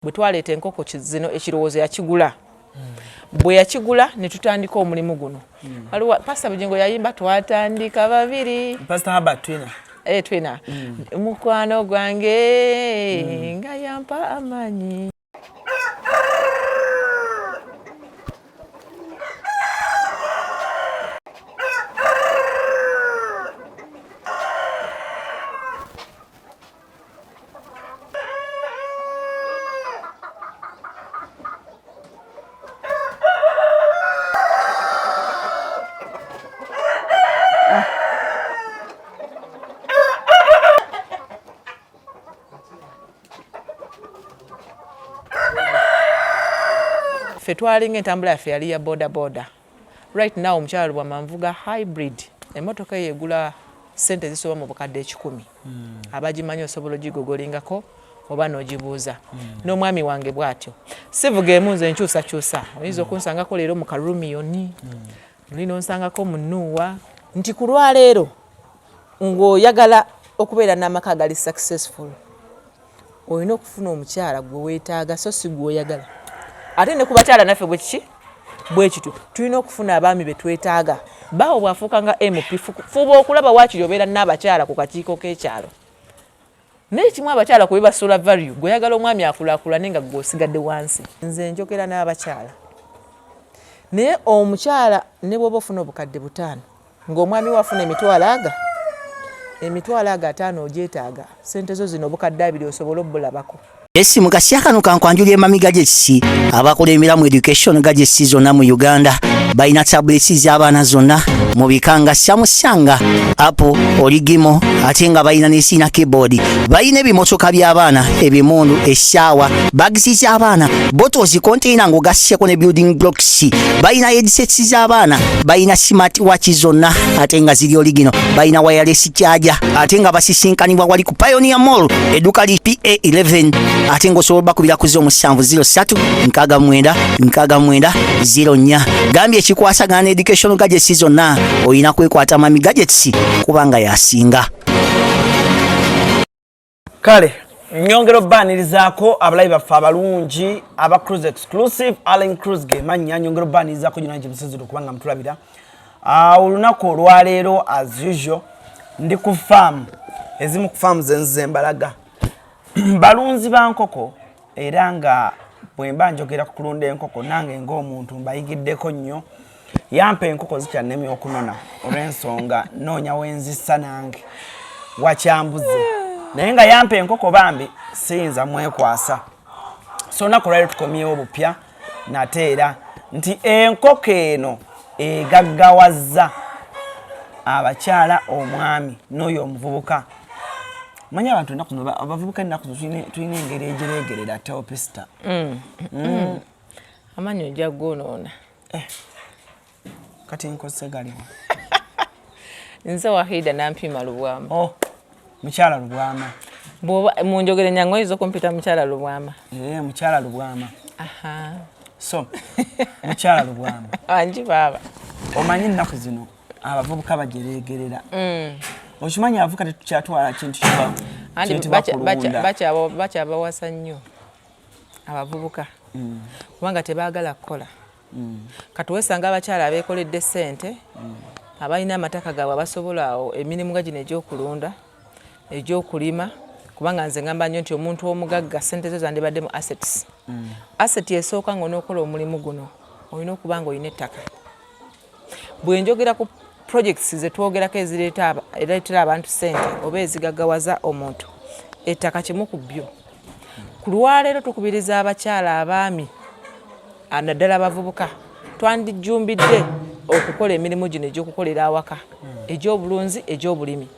Bwe twaleeta enkoko zino, ekirowoozo yakigula. Bwe yakigula ne tutandika omulimu guno. Waliwo Pasita Bugingo yayimba, "Twatandika babiri." Pastor Herbert Twina. Eh, Twina mukwano gwange nga yampa amaanyi. Ffe twalinga entambula yaffe yali ya boda boda. Right now omukyala Lubwama nvuga hybrid, emmotoka eyo egula sente zisoba mu 100,000. Abagimanyi osobola ogigogolingako oba n'ogibuuza. N'omwami wange bw'atyo, sivuga emu, nze nkyusakyusa. Oyinza okunsangako leero mu karumiyoni, luli n'onsangako mu Nuuwa. Nti ku lwaleero ng'oyagala okubeera n'amaka agali successful, olina okufuna omukyala gwe weetaaga, so si gweoyagala. Ate ne ku bakyala naffe bwe kiki bwe kityo, tulina okufuna abaami be twetaaga. Baawo bw'afuuka nga MP, fuba okulaba waakiri obeera n'abakyala ku kakiiko k'ekyalo. Naye kimu abakyala ku bibasuula value, gweoyagala omwami akulaakulane nga gwe osigadde wansi. Nze njogera n'abakyala, naye omukyala ne bw'oba ofuna 5,000 ng'omwami we afuna emitwalo aga 50, ogyetaaga sente zo zino 20,000 osobole obbulabako. Esi mu kasya kano kankwanjulira Mami Gadgets, abakulembera mu education gadgets zonna mu Uganda. Balina tablets z'abaana zonna mu bika nga Samsung, Apple, Origimo, ate nga balina ne sina keyboard. Balina ebimotoka by'abaana, ebimundu, essaawa, bags z'abaana, bottles, container ng'ogasseko ne building blocks. Balina headsets z'abaana, balina smart watch zonna ate nga ziri original, balina wireless charger, ate nga basisinkanibwa wali ku Pioneer Mall, edduka li PA11, ate ng'osobola bakubira ku 0703 69 69 04. Gambye ekikwasagana ne education gadgets zonna, olina kwekwata Mami Gadgets kubanga yasinga. Kale nyongera obbaanirizaako abalabi baffe abalungi aba Cruise Exclusive. Allen Cruise gemannya. Nyongera obbaanirizaako gyona gye musinzira okuba nga mutulabira. Olunaku olwaleero, as usual, ndi ku faamu, ezimu ku faamu zenzize mbalaga. Balunzi ba nkoko, era nga bwe mba njogera ku kulunda enkoko, nange ng'omuntu mbayigiddeko nnyo. Yampa enkoko zikyannemya okunona olw'ensonga noonya wenzisa nange wakyambuze, naye nga yampa enkoko bambi siyinza mwekwasa. So olunaku olwaliro tukomyewo bupya nate era nti enkoko eno egaggawaza abakyala, omwami n'oyo omuvubuka. Manyi abantu ennaku zino, abavubuka ennaku zino tulina engeri egireegerera teopisita. Amanyi ojja gwonoona. Kati nkozese galiwa? Nze Wahida Nampima Lubwama. Oh, mukyala Lubwama. Bw'oba munjogere nyangu, oyinza okumpita mukyala Lubwama. Eh, mukyala Lubwama. Aha. So mukyala Lubwama. Angi baaba. Omanyi ennaku zino abavubuka bajereegerera. Okimanyi abavubuka tetukyatwala kintu kiba Anti kiyitibwa kulunda. Bakyabawasa nnyo abavubuka kubanga tebaagala kukola. Kati wesanga abakyala abeekoledde ssente, abalina amataka gaabwe, abasobola awo emirimu nga gino egy'okulunda, egy'okulima, kubanga nze ngamba nnyo nti omuntu omugagga ssente zo zandibadde mu assets. Asset esooka ng'onookola omulimu guno, olina okuba nga olina ettaka. Bwe njogera ku projects ze twogerako ezireetera abantu ssente oba ezigaggawaza omuntu, ettaka kimu ku byo. Ku lwaleero tukubiriza abakyala, abaami, naddala abavubuka, twandijjumbidde okukola emirimu gino egy'okukolera awaka, egy'obulunzi, egy'obulimi.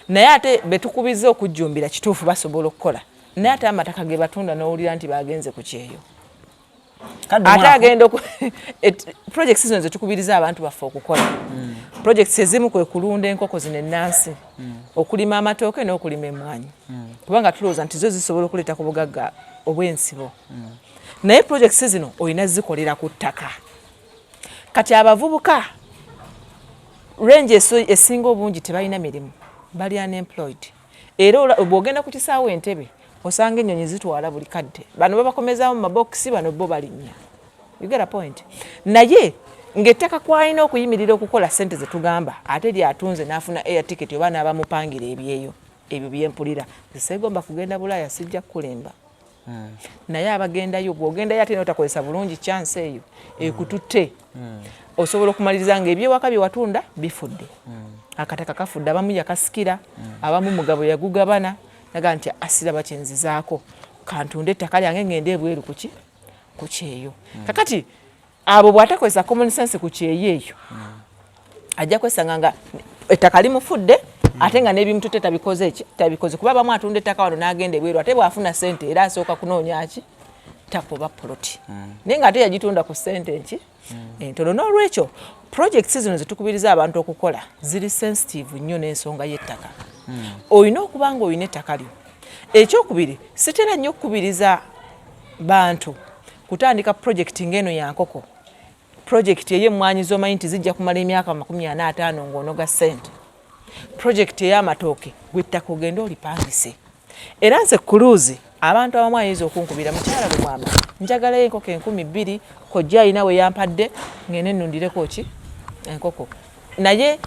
Naye ate betukubiza okujjumbira, kituufu basobola okukola, naye ate amataka ge batunda n'owulira nti bagenze ku kyeyo. Kadde ate mwako. Agenda projects zino zetukubiriza abantu baffe okukola, projects ezimu kwe kulunda enkoko zino ennansi, okulima amatooke n'okulima emmwanyi, kubanga tulowooza nti zo zisobola okuleeta ku bugagga obw'ensibo. Naye projects zino olina zikolera ku ttaka. Kati abavubuka range esinga obungi tebalina mirimu, bali unemployed. Era bw'ogenda ku kisaawe Entebe, Osanga ennyonyi zitwala buli kadde, bano babakomezaamu mu mabokisi, bano bo balinnya. You get a point? Naye ng'ettaka kwalina okuyimirira okukola ssente zetugamba, ate lyatunze n'afuna air ticket oba n'abamupangira ebyeyo ebyo byempulira. Nze seegomba kugenda Bulaaya, sijja kukulimba. Naye abagendayo, bw'ogendayo ate notakozesa bulungi chance eyo ekututte, osobola okumaliriza nga ebyewaka bye watunda bifudde, akataka kafudde, abamu yakasikira, abamu mugabo yagugabana naga nti asiraba kyenzizaako, kantunde ettaka lyange ngende ebweru kuki ku kyeyo. Kakati abo bw'atakozesa common sense ku kyeyo eyo, ajja kwesanga nga ettaka limufudde, ate nga n'ebimututte tabikoze ki, tabikoze, kuba abamu atunda ettaka wano n'agenda ebweru, ate bw'afuna ssente era asooka kunoonya ki, ttaka oba poloti, naye ng'ate yagitunda ku ssente nki, entono. N'olwekyo projects zino zetukubiriza abantu okukola ziri sensitive nnyo n'ensonga y'ettaka. Olina okuba nga olina ettaka lyo. Ekyokubiri, sitera nnyo okukubiriza bantu kutandika project ng'eno ya nkoko, project ey'emmwanyi z'omanyi nti zijja kumala emyaka 45 ng'onoga ssente, project ey'amatooke. Gwe ettaka ogende olipangise. Era nze Cruz, abantu abamu ayinza okunkubira, "Mukyala Lubwama, njagalayo enkoko 2000, kojja alina we yampadde, ngende nnundireko ki enkoko, naye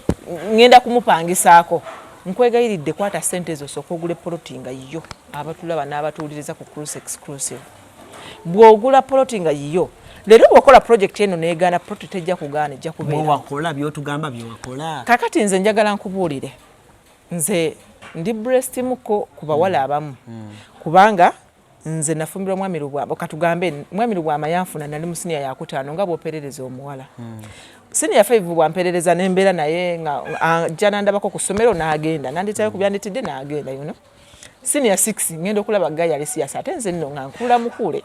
ŋŋenda kumupangisaako." Nkwegayiridde, kwata ssente ezo, osooka ogule poloti nga yiyo. Abatulaba n'abatuwuliriza ku Cruz Exclusive, bw'ogula poloti nga yiyo leero, bw'okola project eno neegaana, poloti tejja kugaana, ejja kubeera. Bwewakola byotugamba byewakola. Kakati nze njagala nkubuulire, nze ndi blessed muko ku bawala abamu, kubanga nze nafumbirwa mwami Lubwama. Katugambe mwami Lubwama yanfuna nali mu siniya yakutaano, nga bw'operereza omuwala siniya 5. Bwamperereza nembeera naye nga ajja nandabako ku ssomero n'agenda nanditayo ku byanditidde n'agenda. Siniya 6 ngenda okulaba guy ali serious, ate nze nno nga nkula mukule.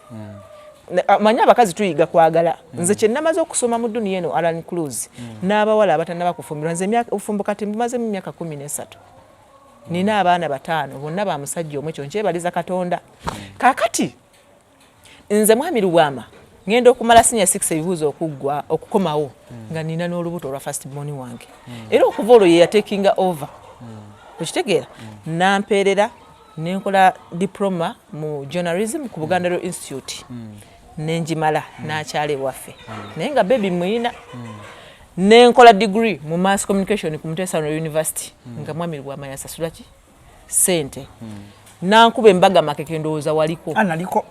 Manyi abakazi tuyiga kwagala. Nze kye namaze okusoma mu duniya eno, Alan Cruz, n'abawala abatannaba kufumbirwa, nze obufumbo kati mbumazemu emyaka 13, nina abaana bataano, bonna ba musajja omwe, kyo nkyebaliza Katonda. Kaakati nze mwami Lubwama ngenda okumala senior 6, ebibuuzo okuggwa okukomawo, nga nina n'olubuto olwa first born wange. Era okuva olwo ye yatekinga over, okitegeera, nampeerera nenkola diploma mu journalism ku Buganda Royal Institute, nenjimala, n'akyala ewaffe, naye nga baby muyina. Nenkola degree mu mass communication ku Muteesa University, nga mwami Lubwama yasasula ki sente, nankuba embaga Makeke, ndowooza waliko. Ah, naliko.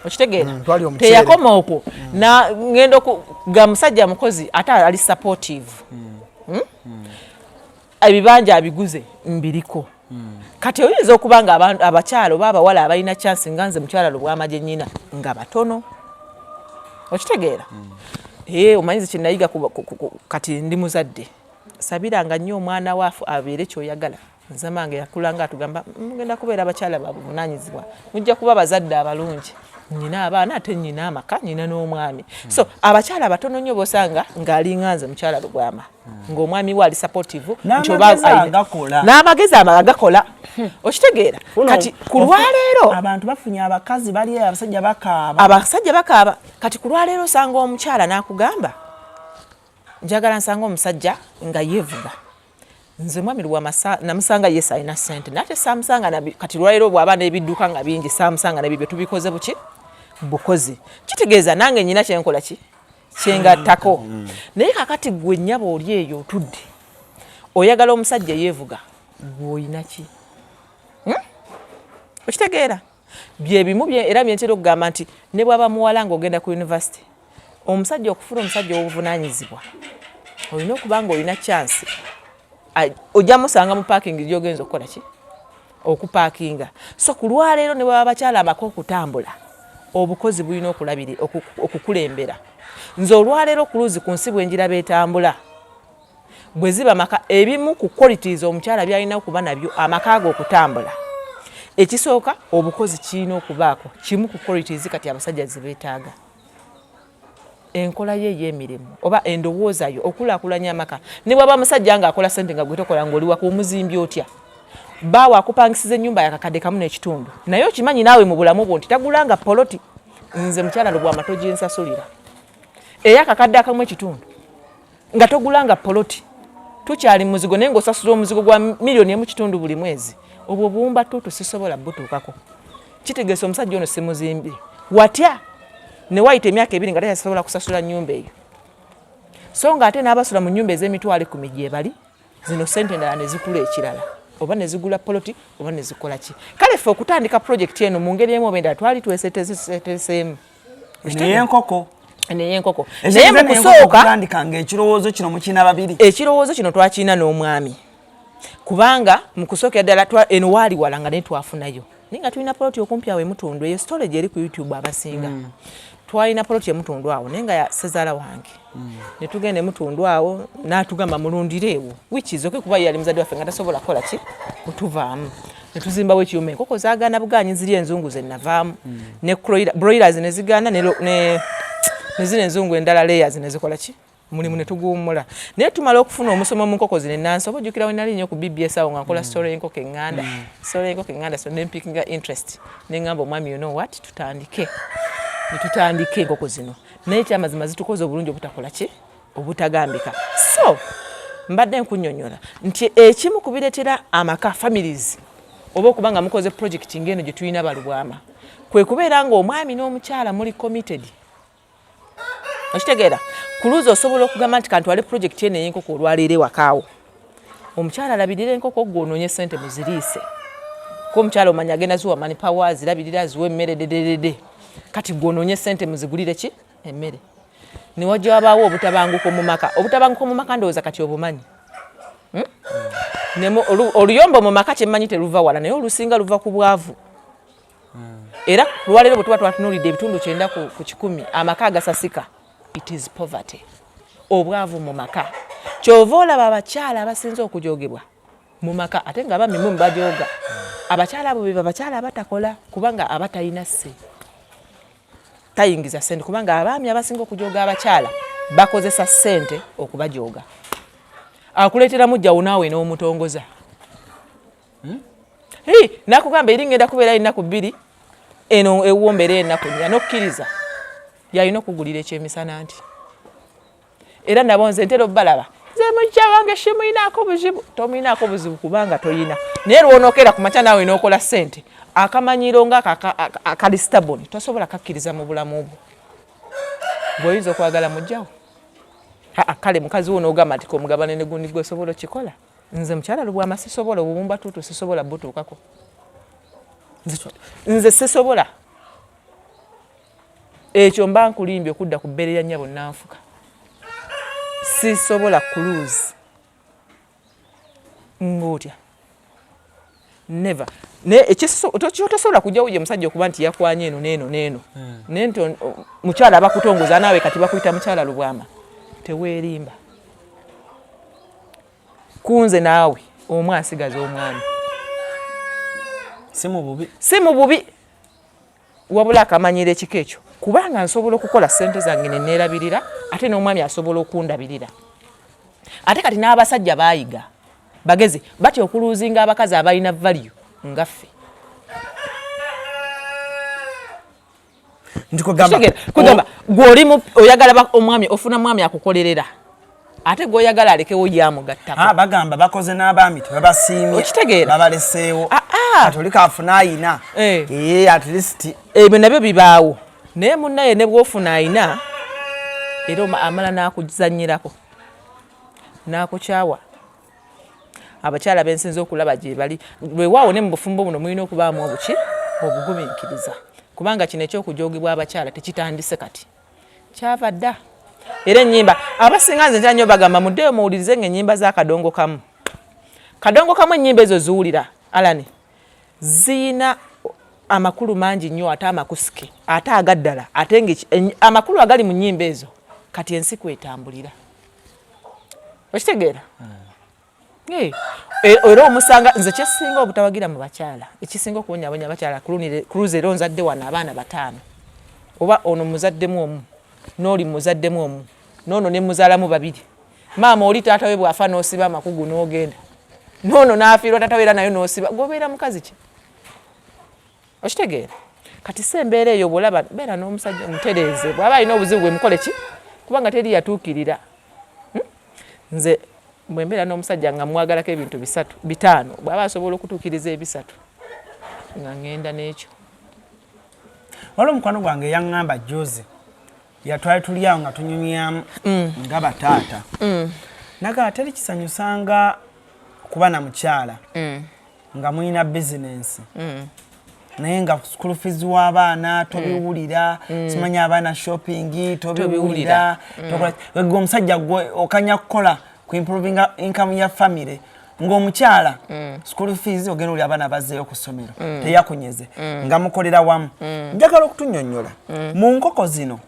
Okitegeera? Twali omuceere. Teyakoma okwo, na ngenda ga musajja mukozi ate ali supportive. Ebibanja abiguze mbiriko. Kati oyinza okuba nga abakyala oba abawala abalina chance nga nze mukyala Lubwama gye nnyina nga batono, okitegeera? Ee, omanyizi kyenayiga kati ndi muzadde, sabiranga nnyo omwana waafu abeere kyoyagala. Nze mange yakula nga atugamba, "Mugenda kubeera abakyala babuvunanyizibwa, mujja kuba bazadde abalungi." Nyina abaana, ate nyina amaka, nyina n'omwami. So abakyala batono nnyo bosanga ng'alinga nze mukyala Lubwama, ng'omwami we ali supportive nti oba N'amagezi agakola. N'amagezi agakola, okitegeera? Kati ku lwaleero abantu bafunye abakazi bali, abasajja bakaaba. Abasajja bakaaba. Kati ku lwaleero osanga omukyala n'akugamba, "Njagala nsanga omusajja nga yeevuga." Nze mwami Lubwama namusanga, yes, alina ssente, naye ate saamusanga kati lwaleero bw'aba n'ebidduka nga bingi, saamusanga nabyo tubikoze buki bukozi, kitegeeza nange nyina kyenkola ki kyengattako. Naye kakati gwe nnyaba oli eyo otudde oyagala omusajja yeevuga, gwe oyina ki? Okitegeera? Byebimu era byentera okugamba nti ne bwaba muwala ng'ogenda ku university, omusajja, okufuna omusajja ow'obuvunaanyizibwa, olina okuba nga olina chance ojja musanga mu parking gyogenza okukola ki, okupaakinga. So ku lwaleero ne bwaba bakyala amaka okutambula, obukozi bulina okulabiri okukulembera. Nze olwaleero Cruz, ku nsi bwenjiraba etambula bwe ziba maka, ebimu ku qualities omukyala byalina okuba nabyo amaka ago okutambula, ekisooka obukozi kirina okubaako kimu ku qualities kati abasajja zebeetaaga, enkola ye ey'emirimu oba endowooza yo okulaakulanya amaka. Ne bwaba musajja ng'akola sente nga gwe tokola, ng'oli waka, omuzimbi otya? Baawe akupangisiza ennyumba yakakadde kamu n'ekitundu, naye okimanyi naawe mu bulamu bwo nti tagulanga poloti. Nze mukyala Lubwama toginsasulira eyakakadde akamu ekitundu nga togulanga poloti, tukyali muzigo, naye ng'osasula omuzigo gwa 1.5 million buli mwezi. Obwo obuwumba tuutu sisobola butuukako. Kitegeesa omusajja ono simuzimbye. Watya ne wayita emyaka 2 nga tasobola kusasula nnyumba eyo, so nga ate n'abasula mu nnyumba ez'emitwalo 10 gye bali. Zino sente endala ne zikula ekirala, oba ne zigula poloti, oba ne zikola ki. Kale ffe okutandika projekiti eno mu ngeri emu oba endala twali tweseteseemu. Neyenkoko. Neyenkoko, naye mu kusooka okutandika nga ekirowoozo kino mukina babiri? Ekirowoozo kino twakirina n'omwami, kubanga mu kusookera ddala eno waali wala nga naye twafunayo, naye nga tulina poloti okumpi awo emutundu. Eyo storage eri ku YouTube abasinga. Twalina poloti emutundu awo, naye nga ya sezaala wange. Ne tugenda emutundu awo, n'atugamba mulundireewo, which is okay, kuba ye yali muzadde waffe nga tasobola kukola ki kutuvaamu. Ne tuzimbawo ekiyumba, enkoko zaagaana bugaanyi, ziri enzungu ze navaamu ne broilers ne zigaana ne zino enzungu endala layers ne zikola ki mulimu ne tuguwummula. Naye tumala okufuna omusomo mu nkoko zino ennansi, oba ojjukira we nali nnyo ku BBS awo nga nkola story y'enkoko eŋŋanda, story y'enkoko eŋŋanda. So ne mpickinga interest, ne ŋŋamba omwami, "You know what, tutandike." Ne tutandika enkoko zino, naye ekyamazima zitukoze obulungi obutakola ki, obutagambika. So mbadde nkunnyonnyola nti ekimu ku bireetera amaka, families, oba okuba nga mukoze project ng'eno gye tulina balubwama, kwe kubeera ng'omwami n'omukyala muli committed. Okitegeera? Kuluzi osobola okugamba nti kantwale project eno ey'enkoko olwaleero ewakaawo, omukyala alabirira enkoko, gwe onoonye sente muziriise, ko omukyala omanya agenda ziwa manpower, azirabirira, aziwa emmere dededede. Kati gwe onoonye sente muzigulire ki, emmere. Newajja wabaawo obutabanguko mu maka. Obutabanguko mu maka ndowooza kati obumanyi. Oluyombo mu maka kyemmanyi teruva wala, naye olusinga luva ku bwavu. Era lwaleero bwe tuba twatunuulidde ebitundu 90 amaka agasasika, it is poverty, obwavu mu maka. Kyova olaba abakyala abasinze okujogebwa mu maka, ate nga abaami mwe bajoga abakyala abo, beba abakyala abatakola, kubanga abatalina sse tayingiza ssente, kubanga abaami abasinga okujoga abakyala bakozesa ssente okubajoga. Akuleetera mujjawo naawe n'omutongoza. Hey, nakugamba eri ngenda kubeera ennaku 2, eno ewombeera ennaku 4, nokkiriza yalina okugulira ekyemisana. Nti era nabo nze ntera obbalaba, nze mujja wange simuyinaako buzibu. Tomuyinaako buzibu kubanga toyina, naye lwonookera ku makya naawe n'okola ssente, akamanyiro nga akali stubborn tosobola kakkiriza mu bulamu bwo. Bw'oyinza okwagala mujjawo, aa kale mukazi wo n'ogamba nti komugabane ne gundi, gwe osobola okikola. Nze mukyala Lubwama sisobola obubumba tuutu, sisobola butuukako, nze sisobola ekyo. Mba nkulimbye okudda ku bbeere ya nnyabo nanfuka, sisobola kuluuzi ng'otya, never. Naye tosobola kujjawo ye musajja okuba nti yakwanye eno neeno neeno, naye nti mukyala abakutongoza naawe kati bakuyita mukyala Lubwama, teweerimba. Kunze naawe omu asigaza omwami. Si mu bubi. Si mu bubi, wabula akamanyira ekika ekyo, kubanga nsobola okukola sente zange neneerabirira, ate n'omwami asobola okundabirira. Ate kati n'abasajja baayiga bagezi batya okuluuzinga abakazi abalina value nga ffe. Nti kugamba Kugamba gw'oli oyagala omwami, ofuna mwami akukolerera, ate gw'oyagala alekewo yamugattako. Ah, bagamba bakoze n'abaami tebabasiimye. Okitegeera? Babaleseewo. Ah, ah. Kati oli kaafuna ayina. Eh. Ee, at least. Ebyo nabyo bibaawo, naye munnaye ne bw'ofuna ayina, era amala n'akuzannyirako n'akukyawa. Abakyala bensinza okulaba gye bali lwewaawo, ne mu bufumbo buno mulina okubaamu obuki, obugumiikiriza, kubanga kino ekyokujogibwa abakyala tekitandise kati, kyava dda. Era ennyimba abasinga nze ntera nnyo bagamba muddeyo muwulirize nga ennyimba z'akadongo kamu, kadongo kamu, ennyimba ezo ziwulira alani ziyina amakulu mangi nnyo, ate amakusike, ate agaddala, ate nga amakulu agali mu nnyimba ezo kati ensi kwetambulira. Okitegeera? Eh, era omusanga nze kyesinga obutawagira mu bakyala, ekisinga okubonyabonya abakyala, cruise, era onzadde wano abaana bataano, oba ono muzaddemu omu, n'oli muzaddemu omu, n'ono ne muzaalamu babiri. Maama oli taata we bw'afa n'osiba amakugu n'ogenda, n'ono n'afiirwa taata we era nayo n'osiba, gwobeera mukazi ki? Okitegeera? Kati si embeera eyo bw'olaba, beera n'omusajja mutereeze, bw'aba alina obuzibu bwe mukole ki, kubanga teri yatuukirira. Nze bwe mbeera n'omusajja nga mwagalako ebintu bisatu bitaano, bw'aba asobola okutuukiriza ebisatu nga ŋŋenda n'ekyo. Waliwo omukwano gwange yaŋŋamba juzi, yatwali tuli awo nga tunyumyamu nga bataata, naga teri kisanyusanga kuba na mukyala nga mulina bizinensi, naye nga school fees w'abaana tobiwulira, simanyi abaana shopping tobiwulira. Gwe omusajja gwe okanya kukola ku improvinga income ya family, ng'omukyala school fees ogenda oli abaana bazzeeyo ku ssomero, teyakunyeze nga mukolera wamu. Njagala okutunnyonnyola mu nkoko zino,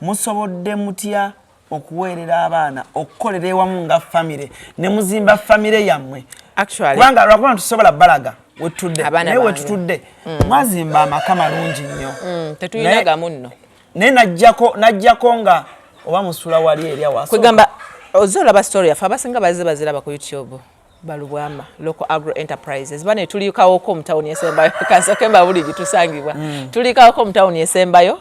musobodde mutya okuweerera abaana, okukolera ewamu nga famire, ne muzimba famire yammwe? Actually, kubanga lwakuba tusobola balaga wetutudde, Abaana naye bange. Wetutudde mwazimba amaka malungi nnyo. Tetulina gamu nno. Naye najjako nga oba musula wali eri awasooka. Kwegamba ozze olaba story yaffe, abasinga bazze baziraba ku YouTube, Balubwama Local Agro Enterprises. Bane tulikawoko mu tawuni esembayo, kansooke mbabuli gitusangibwa. Tulikawoko mu tawuni esembayo,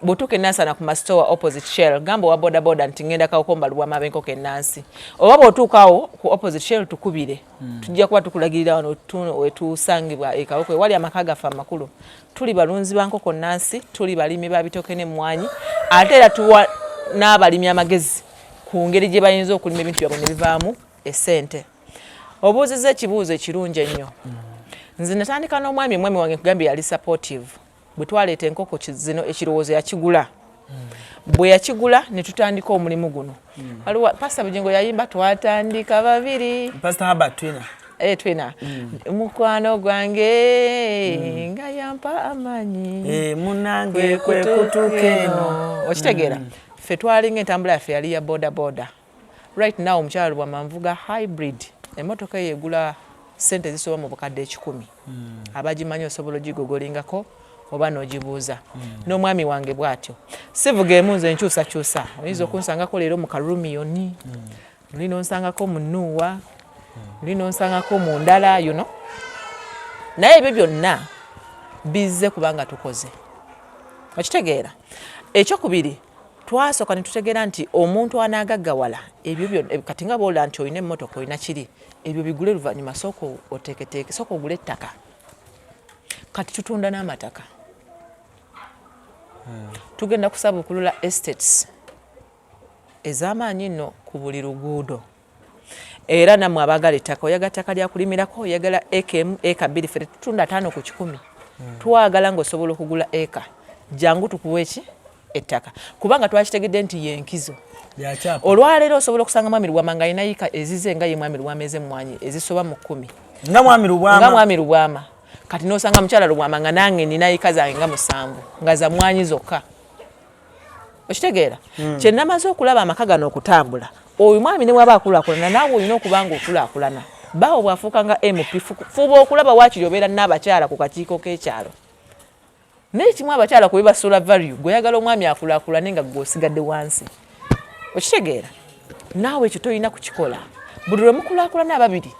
bw'otuuka enansana ku masitowa opposite Shell, gamba owa boda boda nti ngenda Kawoko Mbalubwama ab'enkoko enansi, oba bw'otuuka awo ku opposite Shell tukubire, tujja kuba tukulagirira wano wetusangibwa e Kawoko ewali amaka gaffe amakulu. Tuli balunzi ba nkoko nansi, tuli balimi ba bitooke n'emmwanyi, ate era tuwa n'abalimi amagezi ku ngeri gye bayinza okulima ebintu byabwe ne bivaamu essente. Obuuzizza ekibuuzo ekirungi ennyo. Nze natandika n'omwami, omwami wange nkugambye yali supportive. Bwe twaleeta enkoko zino, ekirowoozo yakigula. Bwe yakigula ne tutandika omulimu guno. Waliwo Pasita Bugingo yayimba, "Twatandika babiri." Pastor Herbert Twina. Eh, Twina mukwano gwange nga yampa amaanyi. Eh, munange kwe kutuuka eno. Okitegeera, ffe twalinga entambula yaffe yali ya boda boda. Right now omukyala Lubwama nvuga hybrid, emmotoka eyo egula sente ezisoba mu bukadde 100. Abagimanyi osobola ogigogolingako oba n'ogibuuza. N'omwami wange bw'atyo, sivuga emu, nze nkyusakyusa. Oyinza okunsangako leero mu karumiyoni, luli nonsangako mu Nuuwa, luli nonsangako mu ndala. Naye ebyo byonna bizze kubanga tukoze. Okitegeera, ekyokubiri twasooka ne tutegeera nti omuntu anaagaggawala ebyo byonna, kati nga bwola nti olina emmotoka, olina kiri, ebyo bigule luvannyuma. Sooka oteeketeeke, sooka ogule ettaka. Kati tutunda n'amataka, tugenda kusabukulula estates ez'amaanyi nno ku buli luguudo. Era nammwe abaagala ettaka, oyagala ttaka lya kulimirako, oyagala eka 1, eka 2, ffe tetutunda 50 ku 100. Twagala ng'osobola okugula eka, jangu tukuwa eki ettaka, kubanga twakitegedde nti yenkizo. Byakyapa. Olwaleero osobola okusanga mwami Lubwama nga alina yika ezize, nga ye mwami Lubwama, ez'emmwanyi ezisoba mu 10. Nga mwami Lubwama. Nga mwami Lubwama. Kati nosanga mukyala Lubwama nga nange nina yika zange nga 7 nga za mwanyi zokka. Okitegeera, kyenamaze okulaba amaka gano okutambula, oyo mwami ne waba akulaakulana, naawe olina okuba nga okulaakulana. Baawo bw'afuuka nga MP, fuba okulaba waakiri obeera n'abakyala ku kakiiko k'ekyalo. Naye kimu abakyala ku bibasuula value, gweoyagala omwami akulaakulane nga gwe osigadde wansi. Okitegeera, naawe ekyo tolina kukikola. Buli lwe mukulaakulana ababiri,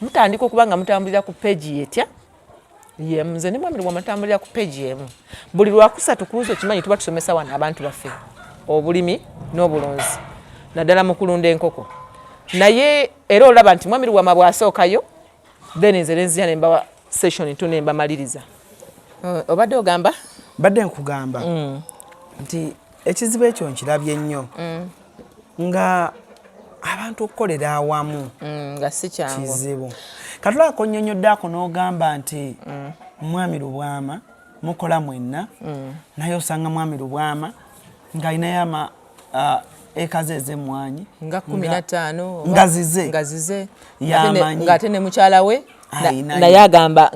mutandika okuba nga mutambulira ku peegi yetya yemu. Nze ne mwami Lubwama tutambulira ku peegi emu. Buli lwakusatu kuuza okimanyi tuba tusomesa wano abantu baffe obulimi n'obulunzi, naddala mu kulunda enkoko. Naye era olaba nti mwami Lubwama bw'asookayo, then nze nenzija nembawa session tu nembamaliriza. Obadde ogamba? Mbadde nkugamba nti ekizibu ekyo nkirabye nnyo, nga abantu okukolera awamu nga si kyangu. Kizibu. Katulako nnyonnyodde ako n'ogamba nti mwami Lubwama mukola mwenna, naye osanga mwami Lubwama ng'alinayo ama eka ze ez'emmwanyi nga 15 nga zize. Nga zize. Yamanyi. Ng'ate ne mukyala we Ayinayo. Naye agamba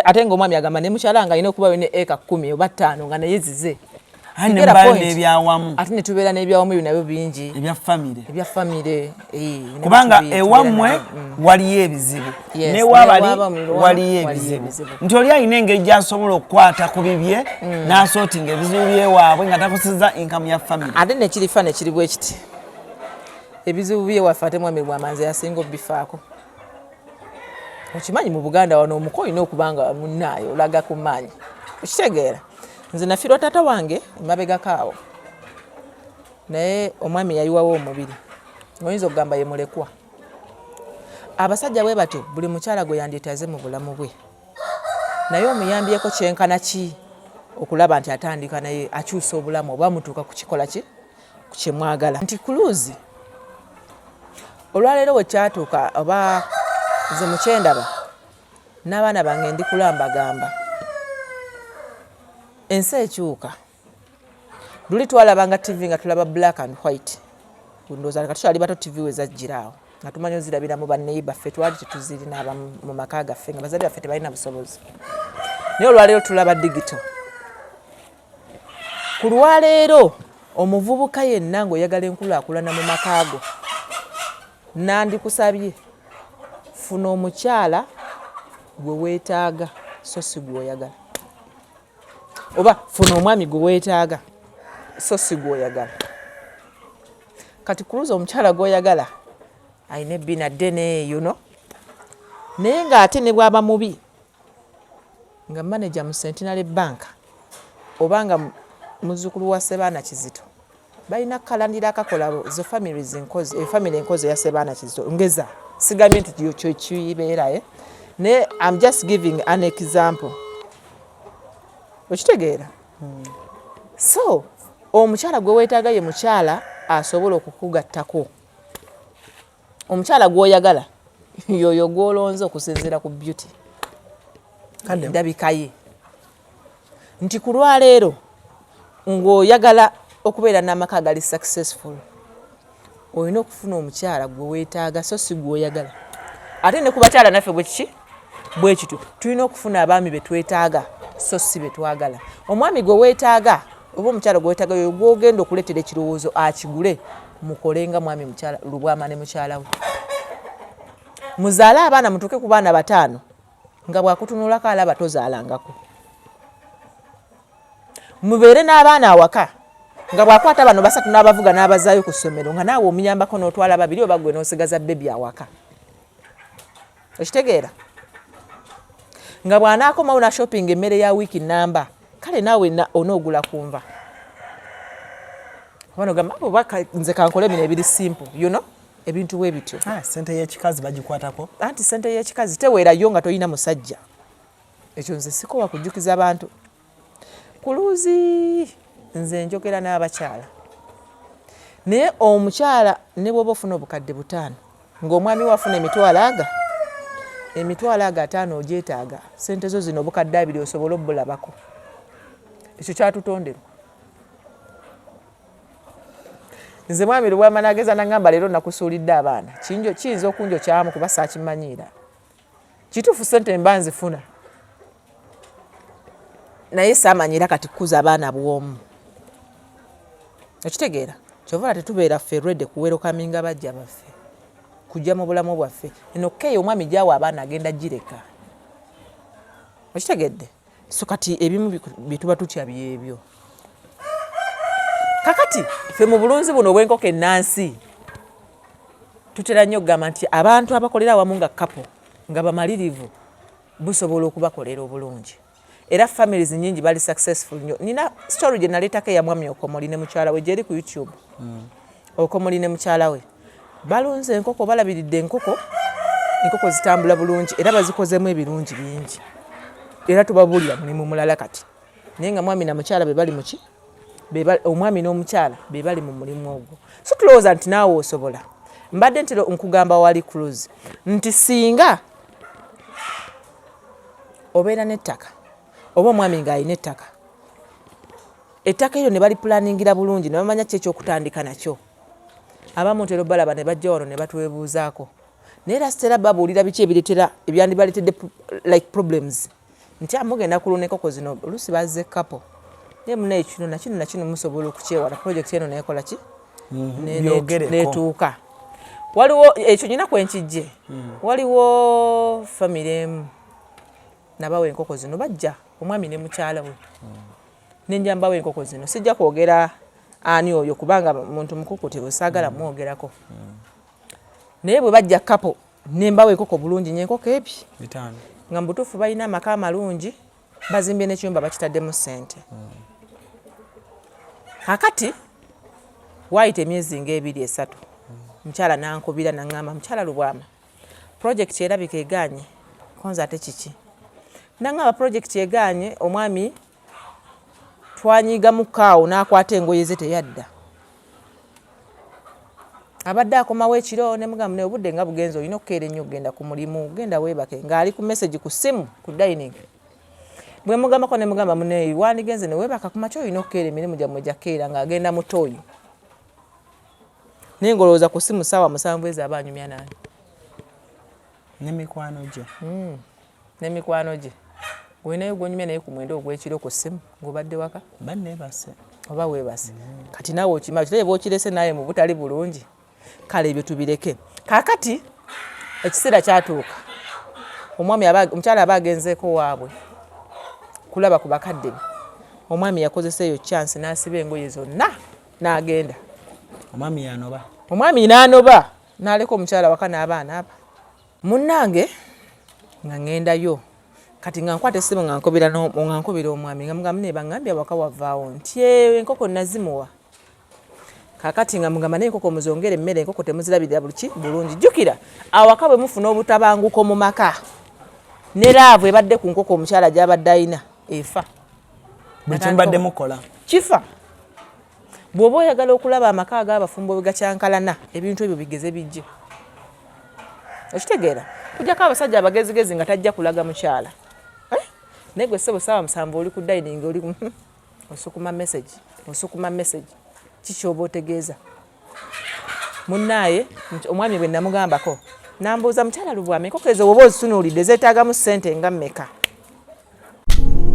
ate ng'omwami agamba ne mukyala nga alina okuba ne eka 10 oba 5 nga naye zize. Aye ne You get a mubaayo point? n'ebyawamu. Ate ne tubeera n'ebyawamu, ebyo nabyo bingi. Ebya famire. Ebya famire, ne kubanga tubeera ewammwe nabyo. Waliyo ebizibu, Yes, newabali n'ewaba waliyo waliyo ebizibu, ebizibu. nti oli alina engeri gy'asobola okukwata ku bibye n'asootinga ebizibu byewaabwe nga takosezza inkamu ya famire. Ate nekirifa nekiri bwe kiti, ebizibu byewaffe ate mwami Lwamanzi yasinga obifaako. Okimanyi mu Buganda wano omuko olina okuba nga munnaayo olaga ku maanyi. Okitegeera, nze nafiirwa taata wange emabegako awo, naye omwami yayiwawo omubiri, oyinza okugamba ye mulekwa. Abasajja bwe batyo, buli mukyala gwe yandyetaaze mu bulamu bwe, naye omuyambyeko kyenkana ki? Okulaba nti atandika naye akyusa obulamu oba mutuuka kukikola ki kyemwagala. Nti Cruz olwaleero wekyatuuka, oba nze mukyendaba n'abaana bange ndikula mbagamba ensi ekyuka. Luli twalabanga TV nga tulaba black and white, ndowooza nga tukyali bato TV we zajjira awo nga tumanyi ozirabira mu banneyi baffe, twali tetuzirina abamu mu maka gaffe nga bazadde baffe tebalina busobozi. Naye olwaleero tulaba digital. Ku lwaleero omuvubuka yenna ng'oyagala enkulaakulana mu maka go, nandikusabye funa omukyala gwe weetaaga so si gw'oyagala, oba funa omwami gwe weetaaga so si gw'oyagala. Kati Cruz omukyala gw'oyagala alina ebbina ddene eyo no, naye ng'ate ne bw'aba mubi nga manager mu Centenary Bank oba nga muzzukulu wa Sebaana Kizito, balina kalandira akakola zo families enkozi, efamily enkozi eya Sebaana Kizito. Ngeza, sigambye nti kyo kibeera, naye I'm just giving an example, okitegeera? So omukyala gwe weetaaga ye mukyala asobola okukugattako. Omukyala gw'oyagala yoyo gw'olonze okusinziira ku beauty, ndabika ye. Nti ku lwaleero ng'oyagala okubeera n'amaka agali successful, olina okufuna omukyala gwe weetaaga so si gw'oyagala. Ate ne ku bakyala naffe bwe kiki bwe kityo, tulina okufuna abaami be twetaaga so si be twagala. Omwami gwe weetaaga oba omukyala gwe weetaaga yoyo gw'ogenda okuleetera ekirowoozo akigule, mukole nga mwami mukyala Lubwama ne mukyala we, muzaale abaana mutuuke ku baana 5 nga bwakutunulako alaba tozaalangako. Mubeere n'abaana awaka nga bw'akwata bano basatu n'abavuga n'abazaayo ku ssomero, nga naawe omuyambako n'otwala babiri oba gwe n'osigaza baby awaka, okitegeera? Nga bw'anaakomawo na shopping emmere ya wiiki namba, kale naawe onoogula ku nva oba nogamba oba nze kankole bino ebiri simple, ebintu bwe bityo. Ah, sente y'ekikazi bagikwatako. Anti sente y'ekikazi teweerayo nga tolina musajja. Ekyo nze sikowa kujjukiza bantu. Cruz nze njogera n'abakyala, naye omukyala ne bw'oba ofuna obukadde 5 ng'omwami we afuna emitwalo aga, emitwalo ago 50 ogyetaaga, sente zo zino obukadde 20 osobole obbulabako. Ekyo kyatutonderwa. Nze mwami Lubwama nageza nagamba leero nakusuulidde abaana, kiyinza okunjokyamu kuba saakimanyiira. Kituufu sente mba nzifuna, naye saamanyira kati kukuza abaana bw'omu, okitegeera? Kyova tetubeera ffe ready kuwelcominga bajja baffe kujja mu bulamu bwaffe. Eno keeyo omwami gyawa abaana agenda gireka, okitegedde? So kati ebimu bye tuba tutya byebyo. Kakati ffe mu bulunzi buno obw'enkoko ennansi tutera nnyo okugamba nti abantu abakolera awamu nga couple nga bamalirivu busobola okubakolera obulungi, era families nyingi bali successful nnyo. Nina story gye naleetako eya mwami Okomoli ne mukyala we, gyeri ku YouTube. Okomoli ne mukyala we balunze enkoko, balabiridde enkoko, enkoko zitambula bulungi era bazikozemu ebirungi bingi, era tubabuulira mulimu mulala kati. Naye nga mwami na mukyala be bali muki, omwami n'omukyala be bali mu mulimu ogwo. So tulowooza nti naawe osobola. Mbadde ntera nkugamba wali Cruz nti singa obeera n'ettaka oba omwami ng'alina ettaka, ettaka eryo ne balipulaningira bulungi ne bamanya ki ekyokutandika nakyo. Abamu ntera obalaba ne bajja wano ne batwebuuzaako, naye era sitera babuulira biki ebireetera ebyandibaleetedde like problems, nti mugenda kulunda enkoko zino, oluusi bazze couple, naye munaye kino nakino nakino musobola okukyewala, project eno nekola ki netuuka. Waliwo ekyo nyina kwenkijje. Waliwo famire emu nabawa enkoko zino, bajja omwami ne mukyala we. Nenja mbawa enkoko zino. Sijja kwogera ani oyo kubanga muntu mukukutivu, saagala mwogerako. Naye bwe bajja couple nembawa enkoko bulungi nyo, enkoko ebi nga mubutuufu balina amaka amalungi, bazimbye n'ekiyumba bakitaddemu ssente. Kakati waayita emyezi ngaebiri esatu, mukyala nankubira naŋŋamba, "Mukyala Lubwama, project erabika egaanye." Konze ate kiki? Naŋŋamba project egaanye, omwami Twanyiigamuko awo n'akwata engoye ze teyadda. Abadde akomawo ekiro ne mugamba naye obudde nga bugenze olina okukeera ennyo okugenda ku mulimu genda weebake ng'ali ku message ku ssimu ku dining. Bwe mugambako ne mugamba muneeyi wandigenze ne weebaka ku makya olina okukeera emirimu gyammwe gya keera ng'agenda mu ttooyi. Naye ng'olowooza ku ssimu ssaawa 7 ezo aba anyumya nani? Ne mikwano gye. Ne mikwano gye. Olinayo gw'onyumya naye ku 9 ogw'ekiro ku ssimu ng'obadde waka? Mba neebase. Oba weebase. Kati naawe okimanyi kirebe bw'okirese naawe mu butali bulungi. Kale ebyo tubireke. Kaakati ekiseera kyatuuka omwami aba omukyala aba agenzeeko waabwe kulaba ku bakadde be. Omwami yakozesa eyo chance n'asiba engoye zonna n'agenda. Omwami yanoba. Omwami n'anoba n'aleka omukyala waka n'abaana aba. Munnange nga ŋŋendayo kati nga nkwata essimu nga nkubira nga nkubira omwami nga mugamba naye baŋŋambye awaka wavaawo nti enkoko nazimuwa. Kaakati nga mugamba naye enkoko muzongere emmere enkoko temuzirabirira bulki bulungi. Jjukira awaka bwe mufuna obutabanguko mu maka ne laavu ebadde ku nkoko omukyala gy'abadde alina efa. Buli kye mubadde mukola. Kifa. Bw'oba oyagala okulaba amaka ag'abafumbo bwe gakyankalana ebintu ebyo bigeze bijje. Okitegeera? Kujjako abasajja abagezigezi nga tajja kulaga mukyala. Eh? Naye gwe ssebo ssaawa 7 oli ku dining oli osukuma message osukuma message ki ky'oba otegeeza? Munnaaye omwami bwe namugambako nambuuza mukyala Lubwama enkoko ezo bw'oba ozitunuulidde zeetaagamu ssente nga mmeka?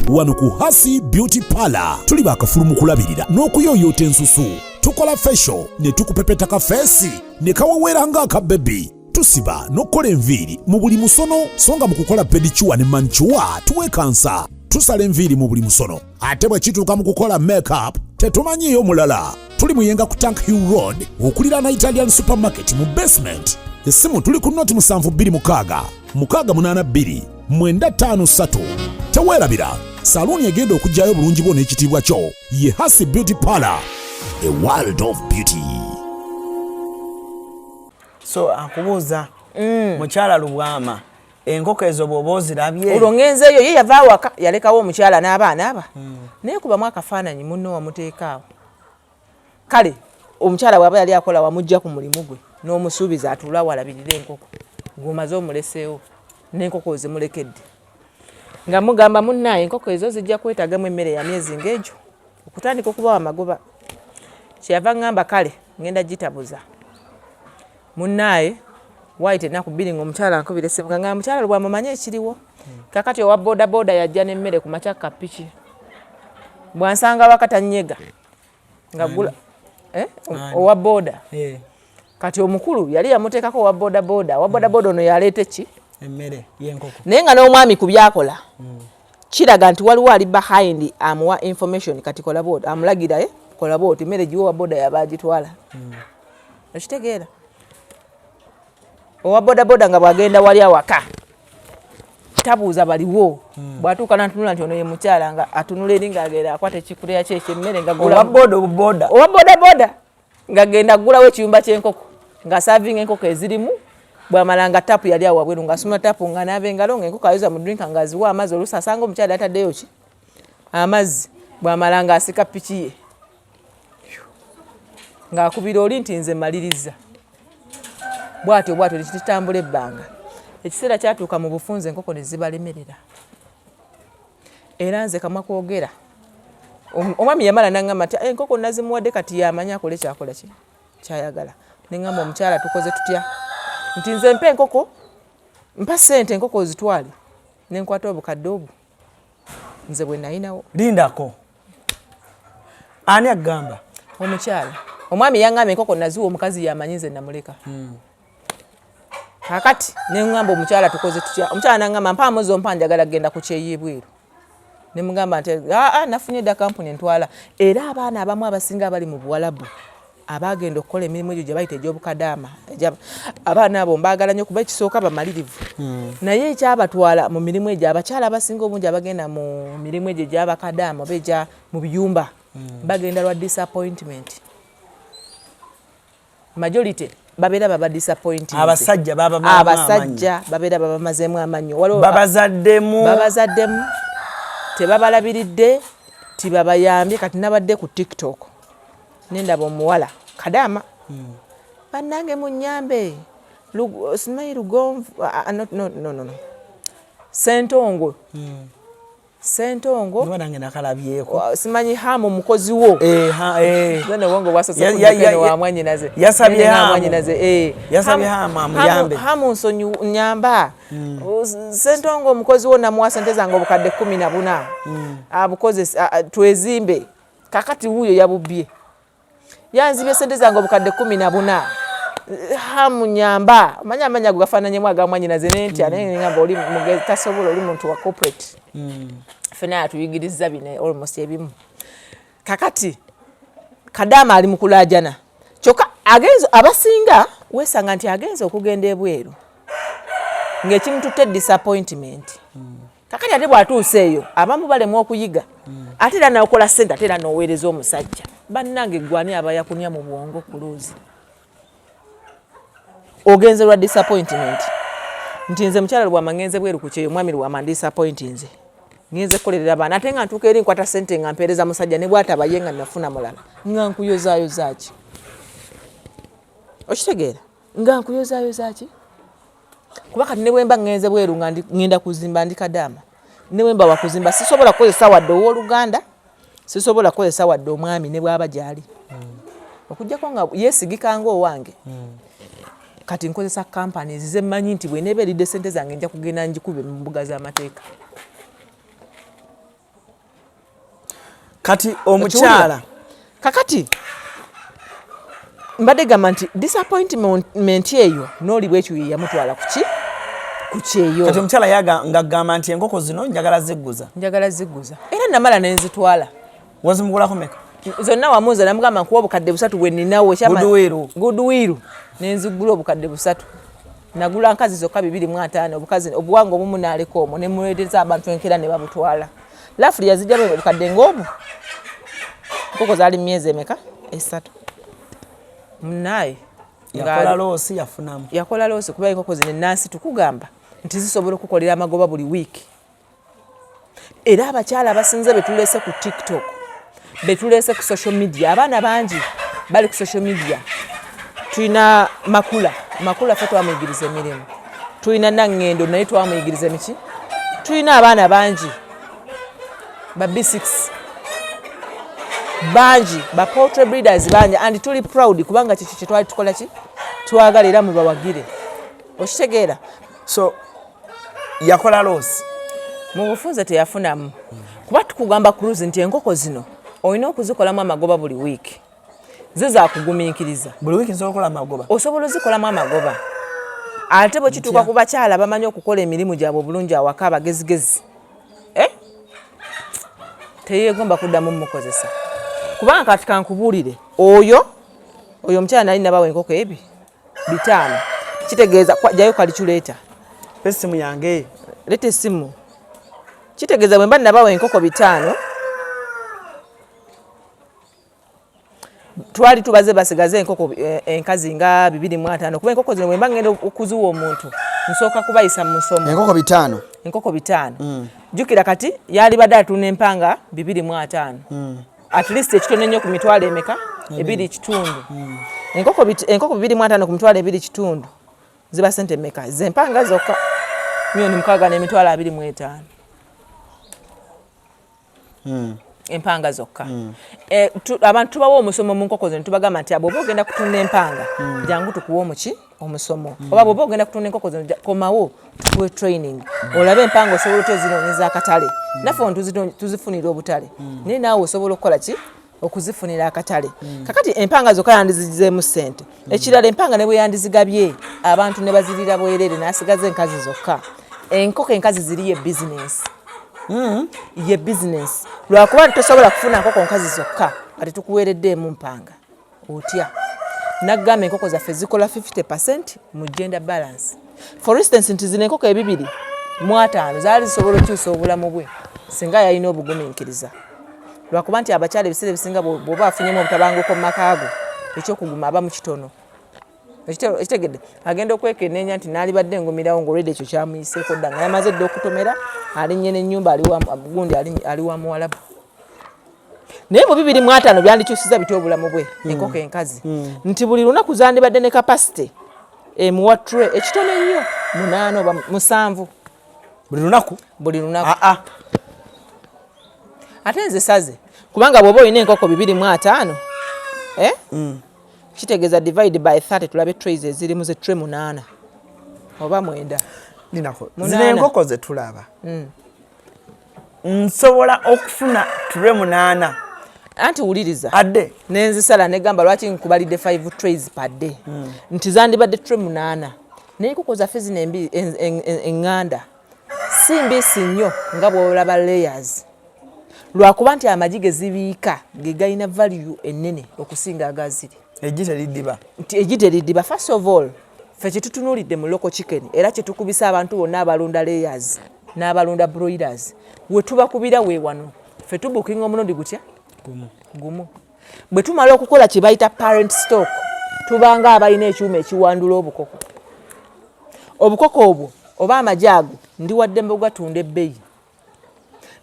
Wano ku Hasi Beauty Parlor tuli bakafulu mu kulabirira n'okuyooyoota ensusu. Tukola facial ne tukupepeta ka feesi ne kaweweera ng'aka bebi. Tusiba n'okukola enviiri mu buli musono so nga mu kukola pedicure ne manicure tuwekansa. Tusala enviiri mu buli musono ate bwe kituuka mu kukola makeup tetumanyiiyo mulala. Tuli Muyenga ku Tank Hill Road okuliraana Italian Supermarket mu basement. Essimu tuli ku noti 726 682 953. Teweerabira saluuni egenda okuggyayo obulungi bwo n'ekitiibwa kyo ye Hasi Beauty Parlor, a world of beauty. So akubuuza mukyala Lubwama enkoko ezo bw'oba ozirabye. Olwo ngenzeeyo ye yava awaka yalekawo omukyala n'abaana aba naye kubamu akafaananyi munno wamuteeka awo. Kale omukyala bw'aba yali akola wamujja ku mulimu gwe n'omusuubiza atuule awo alabirire enkoko gw'omaze omuleseewo n'enkoko ozimulekedde. Nga mugamba munnaaye enkoko ezo zijja kwetaagamu emmere ya myezi ng'egyo okutandika okubawa amagoba. Kyeyava ŋŋamba kale ŋŋenda gitabuza. Munnaaye waayita ennaku 2 ng'omukyala ankubira essimu nga ŋŋamba mukyala Lubwama omanyi ekiriwo? Kaakati owa bodaboda yajja n'emmere ku makya ku kapiki. Bw'ansanga waka tannyega. Nga gula owa boda. Kati omukulu yali yamuteekako owa bodaboda. Owa bodaboda ono yaleeta ki? Emmere y'enkoko. Naye nga n'omwami ku by'akola kiraga nti waliwo ali behind amuwa information kati kola bw'oti amulagira kola bw'oti emmere giwe owa boda yaba agitwala. Okitegeera? Owa bodaboda nga bw'agenda wali awaka tabuuza baliwo. Bw'atuuka n'atunula nti ono ye mukyala nga atunula eri ng'agenda akwata ekikuleya kye eky'emmere nga gula. Owa boda obuboda. Owa bodaboda ng'agenda aggulawo ekiyumba ky'enkoko ng'asaavinga enkoko ezirimu bw'amala nga taapu yali awo wabweru ng'asumula taapu ng'anaaba engalo ng'enkoko ayoza mu drinka ng'aziwa amazzi oluusi asanga omukyala ataddeyo ki amazzi bw'amala ng'asika piki ye ng'akubira oli nti nze maliriza. Bw'atyo bw'atyo ne kitambula ebbanga. Ekiseera kyatuuka mu bufunze enkoko ne zibalemerera. Era nze kamwa kwogera. Omwami yamala n'aŋŋamba nti enkoko nazimuwadde kati y'amanyi akole ky'akola ki ky'ayagala. Ne ŋŋamba omukyala tukoze tutya? Nti nze mpa enkoko, mpa ssente enkoko ozitwale. Ne nkwata obukadde obwo nze bwe nalinawo. Lindako. Ani agamba? Omukyala. Omwami yaŋŋamba enkoko naziwa omukazi y'amanyi nze namuleka. Kaakati ne ŋŋamba omukyala tukoze tutya? Omukyala n'aŋŋamba mpaamu zompa njagala kugenda ku kyeyo ebweru. Ne mugamba nti aa nafunye dda kampuni entwala. Era abaana abamu abasinga abali mu Buwalabu abaagenda okukola emirimu egyo gye bayita egy'obukadaama abaana abo mbaagala nnyo kuba ekisooka bamalirivu. Naye ekyabatwala mu mirimu egyo abakyala abasinga obungi abagenda mu mirimu egyo egy'abakadaama oba egya mu biyumba bagenda lwa disappointment. Majority babeera baba disappointing. Abasajja abasajja babeera babamazeemu amannyo. Babazaddemu. Babazaddemu, tebabalabiridde. Tibabayambye. Kati nabadde ku TikTok nendaba omuwala kadaama, "Bannange munyambe, simanyi Lugonvu, no, no, no, no, no. Sentongo, Sentongo." Niba nange nakalabyeko. Simanyi Hamu mukozi wo. Eh, ha, eh. Zene obwongo bwasose kudduka wa mwanyinaze. Yasabye Nene nga Hamu. mwanyinaze, eh. Yasabye Hamu amuyambe. Hamu nsonyi nyamba. Sentongo omukozi wo namuwa sente zange obukadde 14. Abukozesa twezimbe. Kakati wuuyo yabubbye. Yanzibye sente zange obukadde 14. Hamu nyamba. Omanyi amannya ago gafaananyemu aga mwanyinaze nentya, naye ngamba oli mugezi tasobola, oli muntu wa corporate. Ffenna atuyigiriza bino almost ebimu. Kakati kadaama ali mu kulaajana, kyokka agenze abasinga weesanga nti agenze okugenda ebweru ng'ekimututte disappointment. Kakati ate bw'atuuse eyo abamu balemwa okuyiga, ate era nakola sente, ate era n'oweereza omusajja. Bannange, gwani aba yakunya mu bwongo ku luuzi? Ogenze lwa disappointment nti nze mukyala Lubwama ngenze bweru ku kyeyo, mwami Lubwama disappoint, nze ngenze kukolerera baana, ate nga ntuuka eri nkwata sente nga mpeereza musajja, ne bwataba ye nga nafuna mulala, nga nkuyozaayozaaki? Okitegeera? Nga nkuyozaayozaaki? Kuba kati ne bwemba ngenze bweru nga ngenda kuzimba, ndi kadaama, ne bwemba wakuzimba sisobola kukozesa wadde owooluganda, sisobola kukozesa wadde omwami ne bwaba gyali, okugjako nga yeesigika nga owange. Kati nkozesa companies zemmanyi nti bweneeba eridde sente zange nja kugenda njikube mu mbuga z'amateeka. Kati omukyala Kakati mbadde gamba nti disappointment eyo n'oli bwekyo ye yamutwala kuki? Ku kyeyo. Kati omukyala yaga ng'agamba nti enkoko zino njagala zigguza. Njagala zigguza, era namala nenzitwala. Wazimugulako meka? Zonna wamu nze namugamba nkuwa obukadde 300 bwe ninawo. Goodwill. Goodwill nenzigula obukadde 300. Nagula nkazi zokka 250, obukazi obuwanga obumu naleka omwo, nemuleeteza abantu enkeera ne babutwala. Lafuli yazijjamu obukadde ng'obu. Nkoko zaali myezi emeka? 3. Munaye yakola loss, yafunamu. Yakola loss, kuba enkoko zino enansi tukugamba nti zisobola okukolera amagoba buli wiiki. Era abakyala abasinze betuleese ku TikTok, betuleese ku social media, abaana bangi bali ku social media. Tulina Makula, Makula ffe twamuyigiriza emirimu. Tulina Naŋŋendo, naye twamuyigiriza emiki. Tulina abaana bangi ba B6 bangi, ba poultry breeders bangi, and tuli proud kubanga kikyo kyetwali tukola, ki twagala, era mubawagire. Okitegeera? So yakola loss? Mu bufunze teyafunamu, kuba tukugamba Cruise nti enkoko zino olina okuzikolamu amagoba buli wiiki, zo zakugumiikiriza. Buli wiiki nsobola okukola amagoba? Osobola ozikolamu amagoba. Ate bwe kituuka ku bakyala bamanyi okukola emirimu gyabwe obulungi awaka, abagezigezi, eh? Teyeegomba kuddamu mukozesa, kubanga kati kankubuulire, oyo omukyala nali nabawa enkoko ebi 500, kitegeeza jayo calculator. Esimu yange. Leeta essimu. Kitegeeza bwe mba nabawa enkoko 500, twali tubaze basigaze enkoko enkazi nga 250, kuba enkoko zino bwe mba ngenda okuziwa omuntu nsooka kubayisa mu musomo. Enkoko 500? Enkoko 500. Jjukira kati yali badde atunda empanga 250, at least ekitono ennyo ku mitwalo emeka? 2.5. Enkoko 250 ku mitwalo 2.5 ziba sente meka? Zempanga zokka 6,025,000. Empanga zokka. Abantu tubawa omusomo mu nkoko zino. Tubagamba nti bw'oba ogenda kutunda empanga, jangu tukuwa omuki omusomo, oba bw'oba ogenda kutunda enkoko zino, komawo tukuwe training, olabe empanga osobola otya ozinoonyeza akatale. Naffe ono tuzifunira obutale, naye naawe osobola okukola ki okuzifunira akatale. Kakati empanga zokka yandizigizeemu ssente. Ekirala, empanga ne bwe yandizigabye abantu ne bazirira bwereere n'asigaza enkazi zokka, enkoko enkazi ziri ye bizinensi, ye bizinensi, lwakuba nti tosobola kufuna nkoko nkazi zokka nga tetukuweereddeemu mpanga. Otya naggamba enkoko zaffe zikola 50% mu gender balance. For instance, nti zino enkoko 250 zaali zisobola okukyusa obulamu bwe singa yalina obugumiikiriza, lwakuba nti abakyala ebiseera ebisinga bw'oba afunyemu obutabanguko mu maka go, ekyokuguma aba mu kitono. Ekitegedde agenda okwekeneenya nti naalibadde ngumirawo, ngaolwedde ekyo kyamuyiseeko dda, nga yamaze dda okutomera, alinnye n'ennyumba, gundi ali wa muwalabu. Naye mu 25 byandikyusiza bitya obulamu bwe? Enkoko enkazi nti buli lunaku zandibadde ne capacity emuwa tray ekitono ennyo 8 oba 7 buli lunaku. Buli lunaku. Aa. Ate nze saze, kubanga bw'oba olina enkoko 25, eh? Kitegeeza divide by 30, tulabe trays ezirimu, ze tray 8 oba 9. Linako. 8. Zino enkoko ze tulaba, nsobola okufuna tray 8? Anti wuliriza. Adde. Nenzisala negamba lwaki nkubalidde 5 trays per day, nti zandibadde tray 8, naye enkoko zaffe zino eŋŋanda si mbiisi nnyo nga bw'olaba layers, lwakuba nti amagi ge zibiika ge galina value ennene okusinga agaziri. Eggi teriddiba. Nti eggi teriddiba. First of all, ffe kyetutunuulidde mu local chicken, era kyetukubisa abantu bonna abalunda layers n'abalunda broilers, we tubakubira we wano, ffe tubukinga omulundi gutya? Gumu. Bwe tumala okukola kye bayita parent stock, tubanga abalina ekyuma ekiwandula obukoko. Obukoko obwo oba amagi ago, ndi waddembe ogatunda ebbeeyi,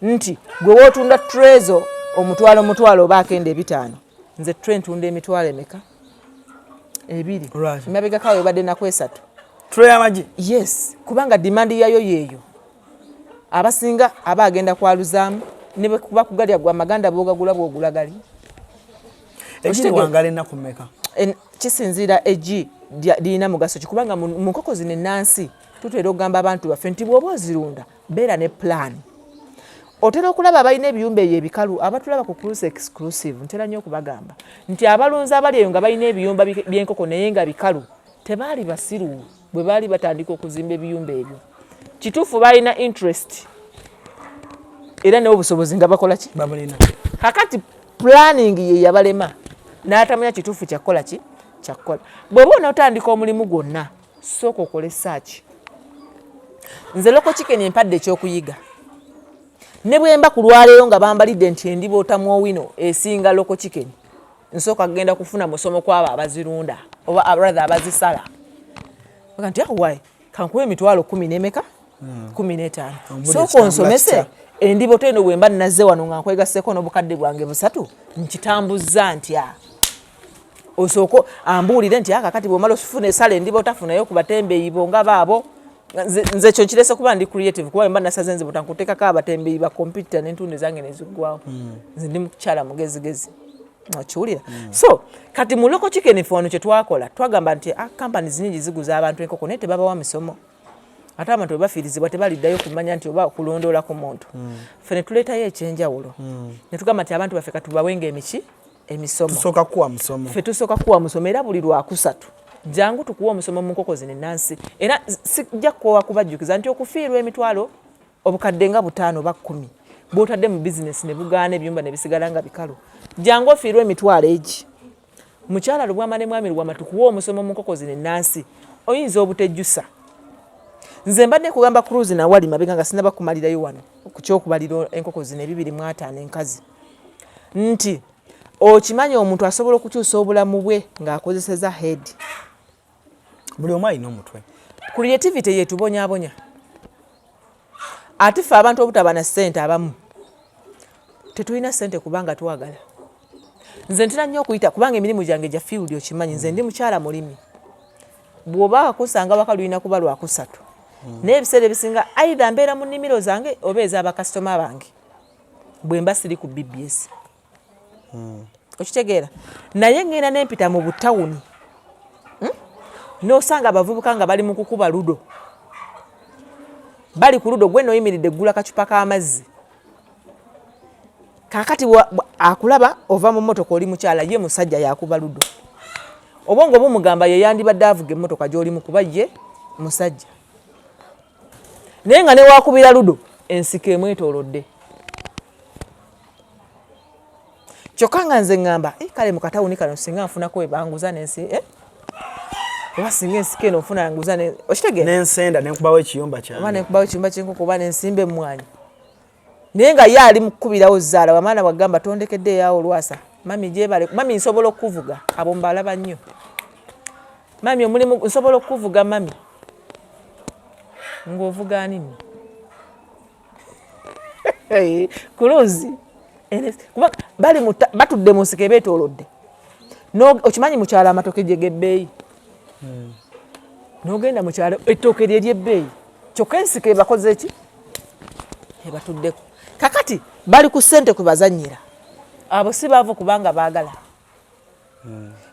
nti gwe wootunda tray zo omutwalo mutwalo oba akenda 500, nze tray ntunda emitwalo emeka? 2. Lwaki? Emabega kawe obadde naku 3. Tray y'amagi? Yes, kubanga demand yayo yeeyo. Abasinga aba agenda kwaluzaamu, ne bwe kuba kugalya gwe amaganda boogagula bwogula gali. Eggi liwangala ennaku mmeka? Kisinziira eggi lirina mugaso ki, kubanga mu nkoko zino ennansi tutera okugamba abantu baffe nti bw'oba ozirunda, beera ne plan. Otera okulaba abalina ebiyumba ebyo ebikalu, abatulaba ku Cruise Exclusive, ntera nnyo okubagamba nti abalunzi abali eyo nga balina ebiyumba by'enkoko naye nga bikalu, tebaali basiru bwe baali batandika okuzimba ebiyumba ebyo. Kituufu, balina interest era n'obusobozi nga bakola ki? Babulina. Kakati planning ye yabalema, n'atamanya kituufu kyakukola ki, kyakukola. Bw'oba onootandika omulimu gwonna, sooka okole search. Nze local chicken empadde ekyokuyiga, ne bwe mba ku lwaleero nga bambalidde nti endiboota owino esinga local chicken, nsooka kugenda kufuna musomo kwabo abazirunda oba rather abazisala. Baga nti awayi kankuwa emitwalo 10 nemeka? 15. Ombuli. Sooka ekitambula onsomese kitya? Endiboto eno bwe mba nazze wano nga nkwegasseko n'obukadde bwange 300, nkitambuzza ntya? Osooka ambuulire nti akakati bw'omala osifuna esala endiba, otafunayo ku batembeeyi bo nga baabo. Nze ekyo nkirese kuba ndi creative, kuba mba nasaze nzibuta nkuteekako abatembeeyi ba kompyuta n'entundu zange neziggwawo. Nze ndi mukyala mugezigezi, okiwulira? So kati mu local chicken, fe wano kyetwakola, twagamba nti companies nyingi ziguza abantu enkoko naye tebabawa misomo, ate abantu bwe bafiirizibwa tebaliddayo kumanya nti oba kulondoola ku muntu. Ffe ne tuleetayo ekyenjawulo, ne tugamba nti abantu baffe katubawenga emiki, emisomo. Tusooka kuwa musomo. Ffe tusooka kuwa musomo, era buli Lwakusatu jangu tukuwa omusomo mu nkoko zino ennansi. Era sijja kukoowa kubajjukiza nti okufiirwa emitwalo obukadde nga 5 oba 10 bw'otadde mu bizinesi ne bugaana, ebiyumba ne bisigala nga bikalu, jangu ofiirwe emitwalo egi, mukyala Lubwama ne mwami Lubwama, tukuwa omusomo mu nkoko zino ennansi. Oyinza obutejjusa. Nze mbadde kugamba Cruise nawali mabega nga sinaba kumalirayo wano ku kyokubalira enkoko zino 25 enkazi, nti okimanyi omuntu asobola okukyusa obulamu bwe ng'akozeseza head. Buli omu alina omutwe. Creativity yetubonyabonya, ate ffe abantu obutaba na ssente, abamu tetulina ssente kubanga twagala. Nze ntera nnyo okuyita kubanga emirimu gyange gya field, okimanyi nze ndi mukyala mulimi. Bw'oba wakusanga waka lulina kuba Lwakusatu, naye ebiseera ebisinga either mbeera mu nnimiro zange oba ez'abakasitoma bange bwe mba siri ku BBS, okitegeera? Naye ŋŋenda nempita mu butawuni, N'osanga abavubuka nga bali mu kukuba ludo, bali ku ludo, gwe noyimiridde eggula kacupa k'amazzi. Kaakati akulaba ova mu mmotoka, oli mukyala, ye musajja yakuba ludo. Obwongo bumugamba ye yandibadde avuga emmotoka gy'olimu kuba ye musajja, naye nga newakubira ludo ensiko emwetoolodde. Kyokka nga nze ŋŋamba, eh, kale mu katawuni kano singa nfunako webanguza nensi, eh? Oba singa ensiko eno nfuna nguza, okitegeera? Nensenda nenkubawo ekiyumba oba kyange. Nenkubawo ekiyumba ky'enkoko oba nensimba emmwanyi, naye nga ye ali mu kukubirawo zaala wamaana bwagamba tondekedde eyaawo olwasa mami gyebale mami nsobola okukuvuga. Abo mbalaba nnyo. Mami, omulimu nsobola okukuvuga mami, ng'ovuga ani nno kuluzi? Kuba Bali batudde mu nsiko ebeetoolodde. Okimanyi mu kyalo amatooke gye g'ebbeeyi? N'ogenda mu kyalo ettooke lye ly'ebbeeyi, kyokka ensiko ebakoze ki? Ebatuddeko. Kakati bali ku ssente kwe bazannyira. Abo si baavu kubanga baagala.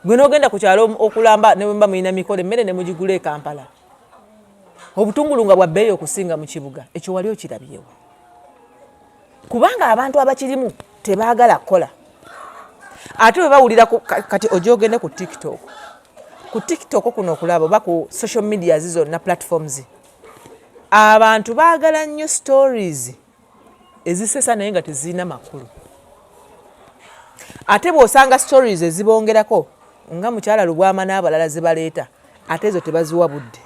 Gwe n'ogenda ku kyalo okulamba ne bwe muba mulina mikolo emmere ne mugigula e Kampala. Obutungulu nga bwa bbeeyi okusinga mu kibuga, ekyo wali okirabyewo? Kubanga abantu abakirimu tebaagala kukola. Ate bwe bawulira kati ojja ogende ku TikTok. Ku TikTok kuno okulaba oba ku social media zonna platforms. Abantu baagala nnyo stories ezisesa naye nga tezirina makulu. Ate bw'osanga stories ezibongerako nga mukyala Lubwama n'abalala ze baleeta, ate ezo tebaziwa budde.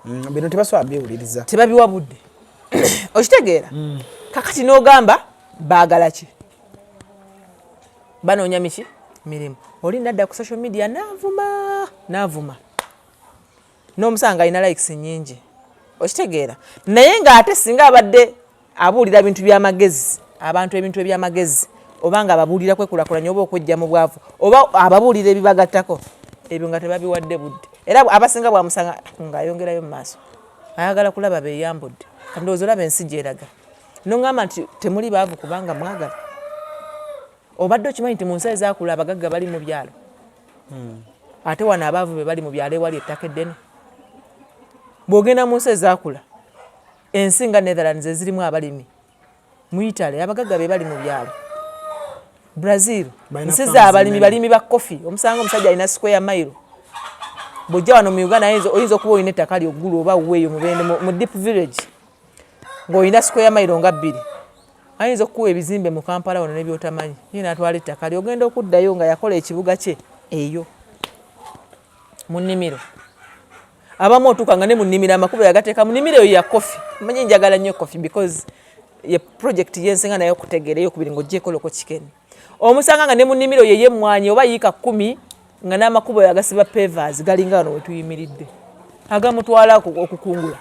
Bino tebasobola biwuliriza. Tebabiwa budde. Okitegeera? Kakati n'ogamba baagala ki? Banoonya miki? Mirimu. Oli nadda ku social media n'avuma, n'avuma. N'omusanga alina likes nnyingi. Okitegeera? Naye ng'ate singa abadde abuulira bintu by'amagezi, abantu ebintu eby'amagezi, oba nga ababuulira kwekulakulanya oba okwejja mu bwavu, oba ababuulira ebibagattako, ebyo nga tebabiwadde budde. Era abasinga bw'amusanga ng'ayongerayo mu maaso. Ayagala kulaba beeyambudde. Kati ndowooza olaba ensi gy'eraga. N'oŋŋamba nti temuli baavu kubanga mwagala. Obadde okimanyi nti mu nsi ezaakula abagagga bali mu byalo? Ate wano abaavu be bali mu byalo ewali ettaka eddene. Bw'ogenda mu nsi ezaakula, ensi nga Netherlands ezirimu abalimi, mu Italy abagagga be bali mu byalo. Brazil, nsi z'abalimi, balimi ba kofi. Omusanga omusajja alina square mile. Bw'ojja wano mu Uganda oyinza okuba olina ettaka lyo Ggulu oba weeyo Mubende mu deep village ng'olina square mile nga 2. Ayinza okukuwa ebizimbe mu Kampala wano ne by'otamanyi. Ye n'atwala ettaka lye, ogenda okuddayo nga yakola ekibuga kye eyo mu nnimiro. Abamu otuuka nga ne mu nnimiro amakubo yagateeka mu nnimiro eyo ya kofi. Mmanyi njagala nnyo kofi because ye project yensinga naye okutegeera eyokubiri ng'oggyeeko loko chicken. Omusanga nga ne mu nnimiro ye y'emmwanyi oba yiika 10 nga n'amakubo yagasiba pavers galinga wano we tuyimiridde agamutwala okukungula.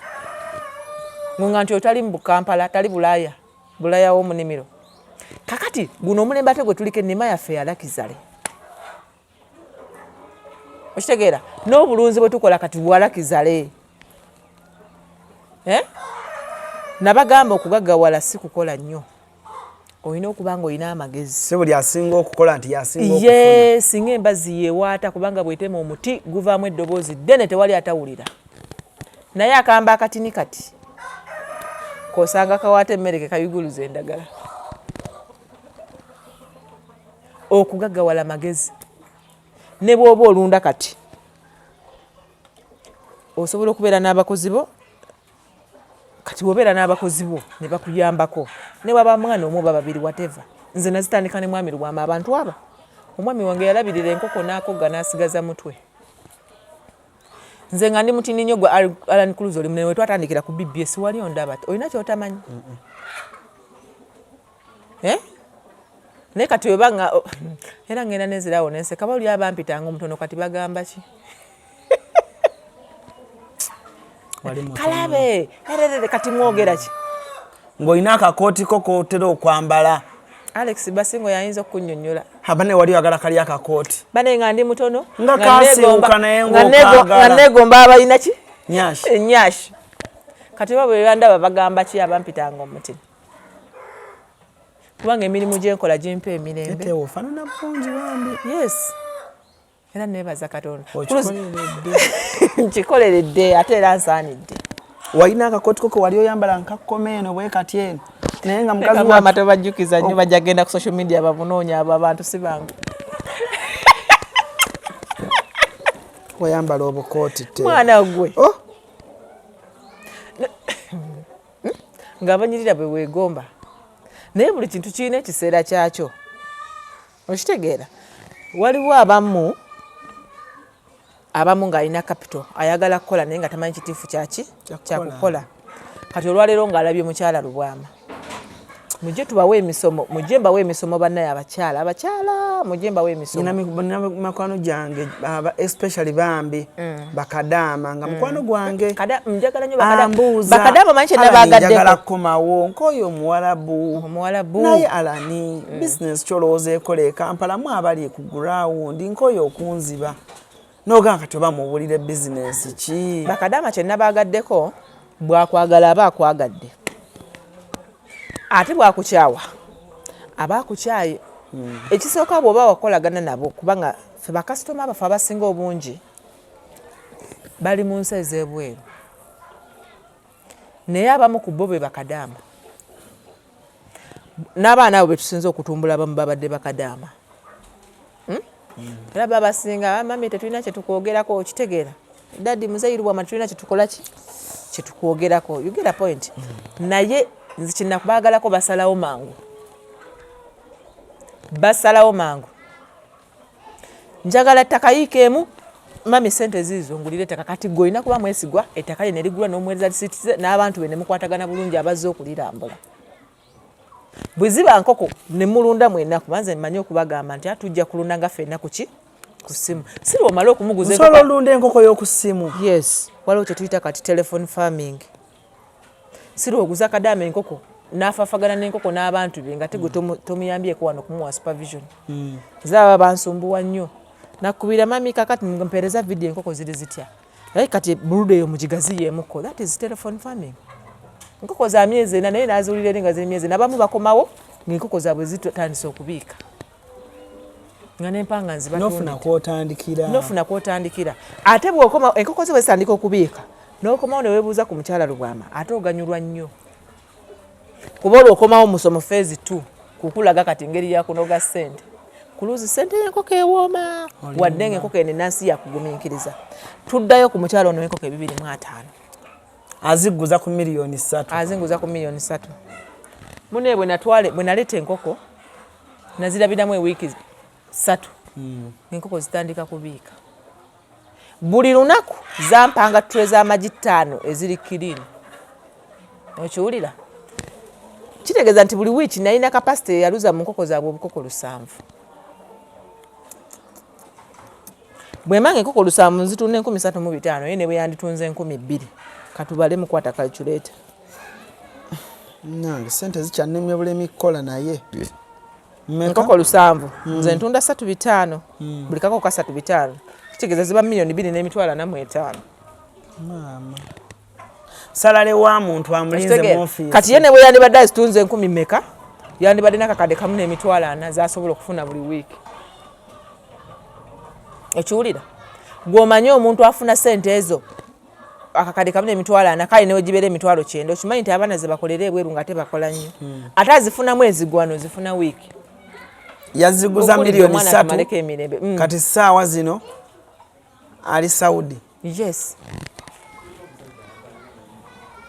Nga nti otali mu Kampala, tali Bulaaya, Bulaaya w'omu nnimiro. Kakati guno omulembe ate gwe tuliko ennima yaffe ya lakizale. Okitegeera? N'obulunzi bwe tukola kati bwa lakizale. Nabagamba okugaggawala si kukola nnyo. Olina okuba ng'olina amagezi. Si buli asinga okukola nti y'asinga okufuna. Ye, singa embazzi yeewaata kubanga bw'etema omuti guvaamu eddoboozi ddene tewali atawulira. Naye akamba akatini kati k'osanga kawaata emmere ke kayuguluza endagala. Okugaggawala magezi. Ne bw'oba olunda kati osobola okubeera n'abakozi bo. Kati bw'obeera n'abakozi bo ne bakuyambako, ne bw'aba mwana omu oba babiri whatever. Nze nazitandika ne mwami Lubwama abantu aba. Omwami wange yalabirira enkoko n'akogga n'asigaza mutwe. Nze nga ndi mutini nnyo gwe Alan Cruz oli munene we twatandikira ku BBS wali ondaba olina ky'otamanyi. Naye kati oba nga era ngenda nenzirawo nenseka bali abampitanga omutono kati bagamba ki? Kalabe ererere kati mwogera ki? Ng'olina akakooti ko k'otera okwambala. Alex Basingo yayinza okukunnyonnyola. Abane wali oyagala kali akakooti. Bane nga ndi mutono nga kasiiwuuka naye ng'okaagala. Nga neegomba abalina ki? Nyashi. Enyashi. Kati oba bwe bandaba bagamba ki abampitanga omutini? Kubanga emirimu gye nkola gimpa emirembe. Ate ofaanana bulungi bambi. Yes. Era neebaza Katonda. Okikoleredde. Nkikoleredde ate era nsaanidde. Walina akakooti ko ke wali oyambala nkakoma eno bwe kati eno. Naye nga mukazi maama tobajjukiza nnyo bajja genda ku social media bamunoonya abo abantu si bangu. Wayambala obukooti te. Mwana gwe. Oh. Ng'abanyirira bwe weegomba. Naye buli kintu kirina ekiseera kyakyo. Okitegeera? Waliwo abamu ng'alina capital ayagala kukola naye nga tamanyi kitiifu kyaki kyakukola. Kati olwaleero ng'alabye mukyala Lubwama. Mujje tubawe emisomo, mujje mbawe emisomo bannaye abakyala, abakyala mujje mbawe emisomo. Nina mikwano gyange especially bambi bakadaama nga mukwano gwange njagala nnyo bakadaama. Ambuuza, Bakadaama manyi kye "Alani, nabagaddeko." njagala kukomawo nk'oyo omuwarabu. Omuwarabu. Naye Alani, bizinesi kyolowooza ekola e Kampala mu abali ku ground nk'oyo okunziba n'ogamba kati oba mubuulire bizinesi ki? Bakadaama kye nabagaddeko, bwakwagala aba akwagadde, ate bwakukyawa aba akukyaye. Ekisooka bw'oba wakolagana nabo, kubanga ffe bakasitoma baffe abasinga obungi bali mu nsi ez'ebweru, naye abamu ku bo be bakadaama n'abaana abo be tusinze okutumbula, abamu babadde bakadaama. Era babasinga, "Ah, mami, tetulina kyetukwogerako." Okitegeera? "Daddy, muzeeyi Lubwama, tetulina kyetukola ki kyetukwogerako." You get a point? Naye nze kyenakubaagalako, basalawo mangu, basalawo mangu. Njagala ttaka yiika emu, mami, sente ziizo ngulira ettaka. Kati gwe olina kuba mwesigwa, ettaka lye nerigulwa n'omuweereza risiiti ze n'abantu be ne mukwatagana bulungi abazze okulirambula. Bwe ziba nkoko ne mulunda mwenna, kuba nze mmanyi okubagamba nti atujja kulunda nga ffenna kuki ku ssimu, si lwomala okumuguza. Osobola olunda enkoko y'oku ssimu? Yes, waliwo kye tuyita kati telephone farming. Si lwoguza kadaama enkoko n'afaafagana n'enkoko n'abantu be nga tegwe tomuyambyeko wano kumuwa supervision. Nze aba bansumbuwa nnyo, nakubira, "Mami, kakati mpeereza video, enkoko ziri zitya?" Naye kati brooder eyo mugigaziyeemuko. That is telephone farming. Enkoko za myezi 4, naye naziwulira eri nga ziri myezi 4. Abamu bakomawo ng'enkoko zaabwe zitandise okubiika nga nempanga. Nofuna Nzibatundidde. Kwotandikira. Nofuna kwotandikira. Ate bwokoma enkoko ze bwe zitandika okubiika n'okomawo ne weebuuza ku mukyala Lubwama, ate oganyulwa nnyo, kuba olwo okomawo musomo phase 2 kukulaga kati engeri yakunoga ssente kuluzi. Ssente y'enkoko ewooma, wadde nga enkoko eno enansi yakugumiikiriza. Tuddayo ku mukyala ono w'enkoko 250. Azigguza ku miliyoni 3. Azinguza ku miliyoni 3. Mune bwe natwale, bwe naleeta enkoko nazirabiramu ewiiki 3, enkoko zitandika kubiika. Buli lunaku zampanga tray z'amagi ttaano eziri clean. Okiwulira? Kitegeeza nti buli wiiki nalina capacity eyaluza mu nkoko zaabwe obukoko 7. Bwembanga enkoko 7 nzitunda 35,000, ye ne bwe yanditunze 2000, katubale mukwata calculator. Nange sente zikyannemye bulemi kukola, naye mmeka? Enkoko 7, nze ntunda 3.5, buli kakoko 3.5, kitegeeza ziba miliyoni 2 n'emitwalo 45. Maama, salary wa muntu amulinze mu Okitegeera? ofiisi. Kati ye ne bwe yandibadde azitunze enkumi mmeka, yandibadde nakakadde kamu n'emitwalo ana zasobola okufuna buli wiiki. Okiwulira? Gw'omanyi omuntu afuna sente ezo, akakadde kamu n'emitwalo 40, kale newe gibeera 90,000, okimanyi nti abaana ze bakolera ebweru nga tebakola nnyo, ate azifunamu ezigwano zifuna wiiki. Yaziguza Okulidde miliyoni omwana 3 akamaleko emirembe. Kati saawa zino ali Saudi. Yes,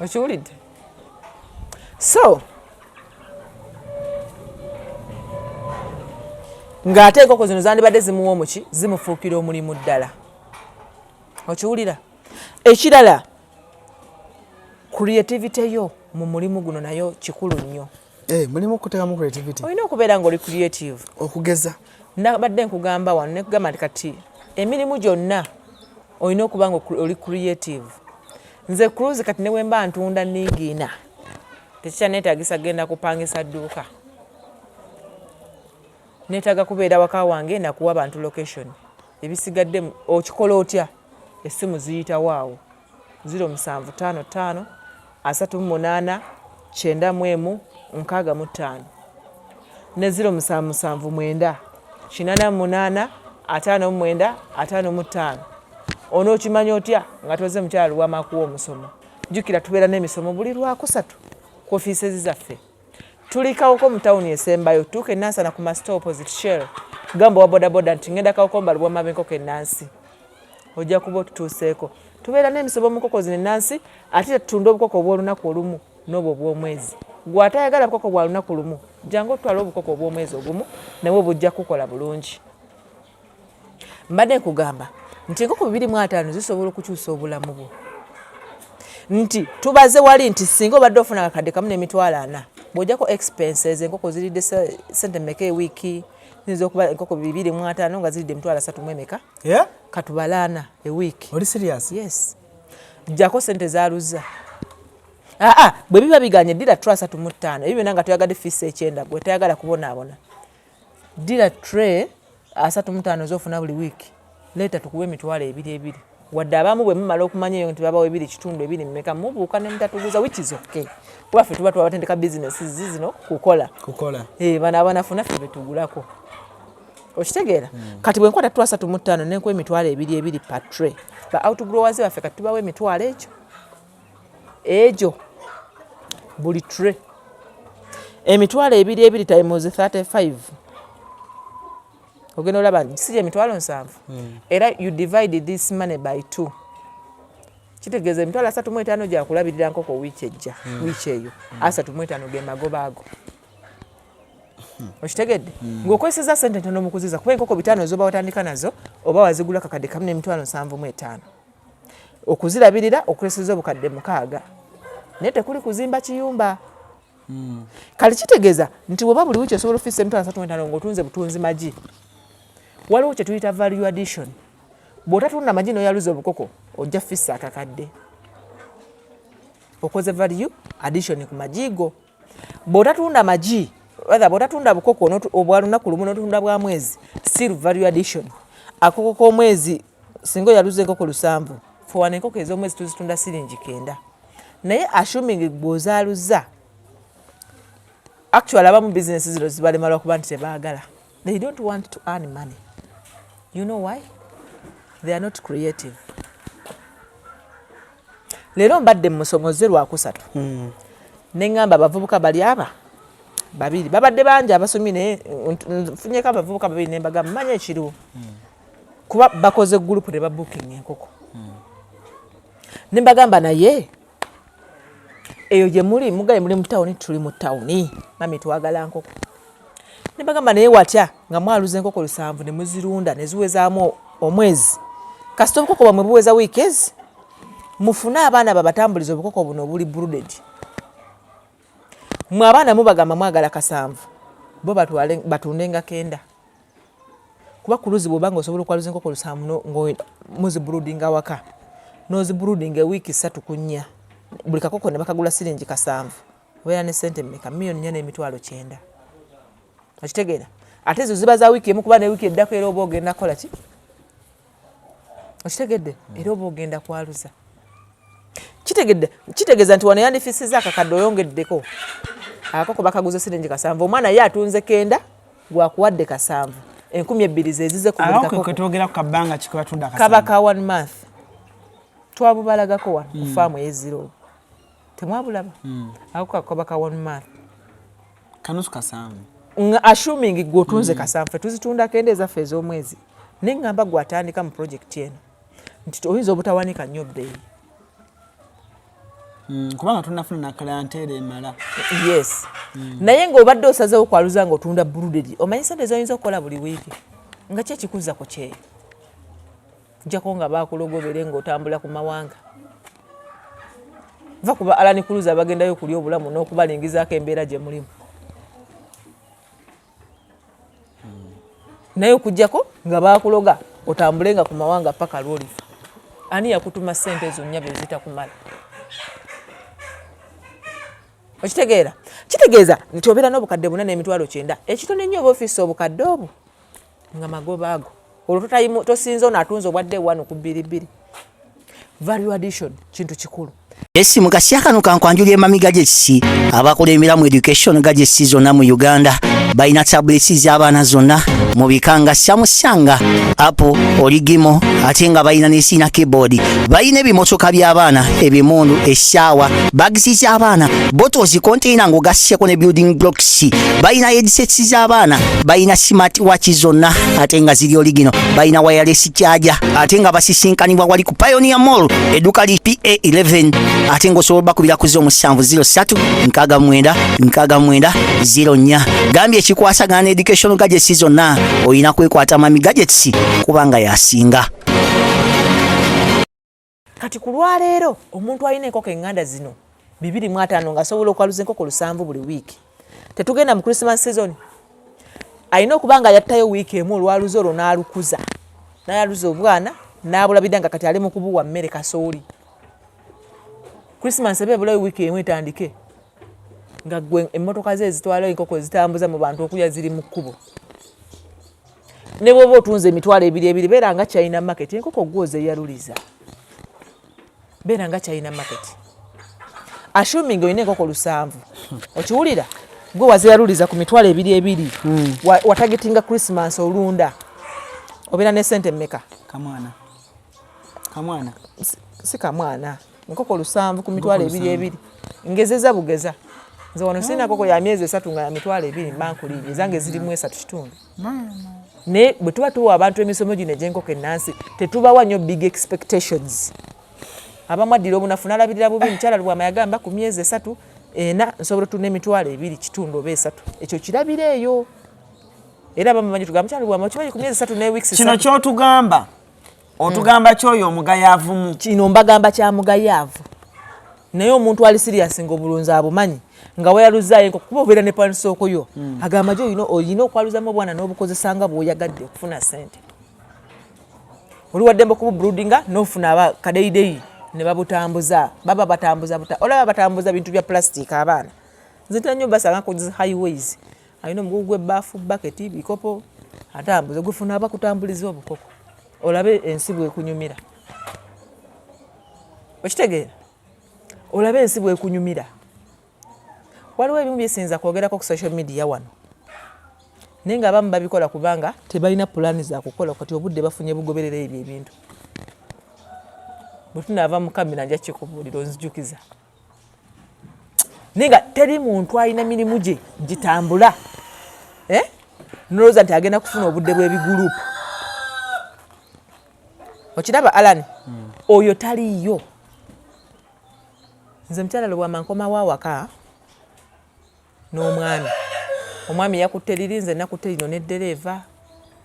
okiwulidde? So ng'ate enkoko zino zandibadde zimuwa omuki, zimufuukira omulimu ddala. Okiwulira? Ekirala, creativity yo mu mulimu guno nayo kikulu nnyo. Eh, mulimu okuteekamu creativity. Olina okubeera ng'oli creative. Okugeza? Nabadde nkugamba wano, nekugamba nti kati emirimu gyonna olina okuba nga oli creative. Nze Cruise, kati ne bwe mba ntunda ningiina, tekikyaneetagisa genda kupangisa dduuka, neetaaga kubeera waka wange nakuwa bantu location. Ebisigadde okikola otya? Essimu ziyitawo awo, 0755 38 91 65 ne 0779 88 59 55. Onookimanya otya nga toze mukyala Lubwama akuwa omusomo? Jjukira tubeera n'emisomo buli Lwakusatu ku ofiisezi zaffe. Tuli Kawoko mu tawuni esembayo, tuuka enansana ku masito opposite Shell, gamba owa bodaboda nti ngenda Kawoko mba Lubwama b'enkoko enansi, ojja kuba otutuuseeko. Tubeera n'emisomo mu nkoko zino enansi, ate tetutunda obukoko obw'olunaku olumu n'obwo obw'omwezi. Gwe atayagala bukoko bwa lunaku lumu, jangu otwale obukoko obw'omwezi ogumu, nabwo bujja kukola bulungi. Mbadde nkugamba nti enkoko 250 zisobola okukyusa obulamu bwo, nti tubaze wali nti singa obadde ofuna akakadde kamu n'emitwalo ana. Bw'ojjako expenses, enkoko ziridde sente mmeka ewiiki? Ziyinza okuba enkoko 250 nga ziridde 300,000 emeka? Yeah? Katubalaana ewiiki. Oli serious? Yes, jjako sente zaluza. Aa, bwe biba biganye, ddira tray 35. Ebyo byonna nga toyagadde fees ekyenda, gwe tayagala kubonaabona, ddira tray 35 zofuna buli wiiki, leeta tukuwa 20,000. Wadde abamu bwe mumala okumanya eyo nti babawa ebiri kitundu, ebiri mmeka, mubuuka ne mutatuguza, which is okay, kuba ffe tuba twabatendeka bizinesi zino kukola. Kukola. Eh, bano abanafuna ffe betugulako, okitegeera? Kati bwe nkwata tray 35 nenkuwa 20,000 per tray, ba outgrowers baffe kati tubawa emitwalo egyo egyo buli tray, 20,000 times 35, ogenda olaba si 70,000. Era you divide this money by two, kitegeeza 35,000 gyakulabirira nkoko wiiki ejja. Wiiki eyo 35 ge magoba ago, okitegedde? Ng'okozeseza sente ntono mu kuziza, kuba enkoko 5 ezoba watandika nazo oba wazigula kakadde kamu n'75,000, okuzirabirira okozeseza 6,000, naye tekuli kuzimba kiyumba. Kale kitegeeza nti bw'oba buli wiiki osobola ofisa 35,000 ng'otunze butunzi magi, waliwo kye tuyita value addition. Bw'otatunda magi n'oyaluza obukoko, ojja fisa akakadde, okoze value addition ku magi go. Bw'otatunda magi, rather bw'otatunda bukoko obwa lunaku lumu n'otunda bwa mwezi, still value addition. Akoko k'omwezi, singa oyaluza enkoko 7, fe wano enkoko ez'omwezi tuzitunda siringi 90, naye assuming bw'ozaaluza, actually abamu bizinesi zino zibalema lwakuba nti tebaagala, they don't want to earn money. You know why? They are not creative. Leero mbadde musomoze lwakusatu, neŋŋamba abavubuka bali aba babiri, babadde bangi abasomye, naye nfunyeko abavubuka babiri, nembagamba manya ekiriwo, kuba bakoze group ne babooking enkoko. Nembagamba, naye eyo gye muli mugaye muli mu tawuni, tuli mu tawuni, mami twagala nkoko. Nembagamba, naye watya nga mwaluza enkoko 7 ne muzirunda ne ziwezaamu omwezi? Kasita obukoko bwamwe buweza wiiki ezi, mufune abaana babatambuliza obukoko buno obuli brooded. Mwe abaana mubagamba mwagala 7, bo batwale batundenga 9, kuba kuluzi bw'oba nga osobola okwaluza enkoko 7 nga muzibroodinga waka, n'ozibroodinga ewiiki 3 ku 4, buli kakoko ne bakagula siringi 7, obeera ne sente mmeka? 4,900,000, okitegeera? Ate ezo ziba za wiiki emu, kuba ne wiiki eddako era oba ogenda kukola ki? Okitegedde? Era oba ogenda kwaluza. Kitegedde? Kitegeeza nti wano yandifisiza akakadde, oyongeddeko akakoko bakaguze siringi 7, omwana ye atunze 9, gwakuwadde 7, 2,000 zezize ku buli Awo kakoko. Ketwogera ku kabbanga ki kebatunda Kaba 7? Ka one month. Twabubalagako wano ku faamu ey'eziro, temwabulaba? Ako kakoba ka one month. Kanusu 7. Nga assuming gwe otunze 7, ffe tuzitunda 9 ezaffe ez'omwezi. Naye ŋŋamba gwe atandika mu project eno nti oyinza obutawanika nnyo bbeeyi. Kubanga tonafuna na clientele emala. Yes, naye ng'obadde osazeewo kwaluza ng'otunda brooded, omanyi sente zoyinza okukola buli wiiki? Nga ki ekikuzza ku kyeyo? Njako nga bakulogobere ng'otambula ku mawanga, va kuba Alan Cruz abagendayo okulya obulamu n'okubalingizaako embeera gye mulimu. Naye okugjako nga bakuloga otambule nga ku mawanga paka lwolifa, ani yakutuma sente ezo nnya bezitakumala? Okitegeera? Kitegeeza nti obeera n'4,900,000, ekitono ennyo oba ofiisa obukadde obwo nga magoba ago. Olwo tosinza ono atunze obwadde wano ku bbiri bbiri. Value addition kintu kikulu. Esi mu kasya kano kankwanjulira Mami Gadgets, abakulembera mu education gadgets zonna mu Uganda. Balina tablets z'abaana zonna mu bika nga Samsung, Apple, Origimo, ate nga balina ne sina keyboard. Balina ebimotoka by'abaana, ebimundu, essaawa, bags z'abaana, bottles, container ng'ogasseko ne building blocks. Balina headsets z'abaana, balina smart watch zonna ate nga ziri original, balina wireless charger, ate nga basisinkanibwa wali ku Pioneer Mall, edduka li PA11, ate ng'osobola bakubira ku 0703 69 69 04. Gambye ekikwasagana ne education gadgets zonna, olina kwekwata Mami Gadgets kubanga yasinga. Kati ku lwaleero omuntu alina enkoko eŋŋanda zino 250 ng'asobola okwaluza enkoko 7 buli wiiki. Tetugenda mu Christmas season, alina okuba nga yattayo wiiki emu olwaluza olwo n'alukuza, n'ayaluza obwana n'abulabirira nga kati ali mu kubuwa mmere kasooli. Christmas eba ebulayo wiiki emu etandike, nga gwe emmotoka ze ezitwala enkoko ezitambuza mu bantu okulya ziri mu kkubo. Ne bw'oba otunze 20,000 ebiri, beera nga China market, enkoko gwe ozeeyaluliza, beera nga China market. Assuming olina enkoko 7, okiwulira, gwe wazeeyaluliza ku 20,000 ebiri, watargetinga Christmas olunda, obeera ne sente mmeka? Kamwana kamwana. Si kamwana, enkoko 7 ku 20,000 ebiri, ngezeza bugeza. Nze wano sirina nkoko ya myezi 3 nga ya 20,000, mba nkuliibye, ezange zirimu esatu kitundu. Naye bwe tuba tuwa abantu emisomo gino egy'enkoko ennansi, tetubawa nnyo big expectations. Abamu addira obunafu n'alabirira bubi. Mukyala Lubwama yagamba ku myezi 3 4 nsobola otunda 25,000 oba 3. Ekyo kirabira eyo, era abamu bamanyi tugamba, "Mukyala Lubwama, okimanyi ku myezi 3 ne weeks Kino 3?" Kyotugamba, otugamba kyoyo omugayaavumu. Kino mbagamba kya mugayaavu, naye omuntu ali serious nga obulunzi abumanyi, nga weyaluzaayo enkoko, kuba obeera ne pansooko yo, agamba gyo olina okwaluzamu obwana n'obukozesa nga bw'oyagadde okufuna ssente. Oli waddembe okububroodinga n'ofuna aba kadeyideyi ne babutambuza. Baba batambuza buta, olaba batambuza bintu bya plastic. Abaana nze ntera nnyo basanga ku zi highways, alina omugugu gw'ebbaafu, baketi, bikopo, atambuza. Gufuna abakutambuliza obukoko, olabe ensi bwekunyumira. Okitegeera? Olabe ensi bwekunyumira. Waliwo ebimu byesinza kwogerako ku social media wano, naye nga abamu babikola kubanga tebalina pulaani za kukola. Kati obudde bafunye bugoberera ebyo ebintu. Bwe tunaava mu kamera nja kikubuulira, onzijukiza. Naye nga teri muntu alina mirimu gye gitambula, eh? Nolowooza nti agenda kufuna obudde bw'ebigulupu. Okiraba, Alan? Oyo taliiyo. Nze mukyala Lubwama nkomawo awaka n'omwami. Omwami yakutte liri, nze nakutte lino neddereeva,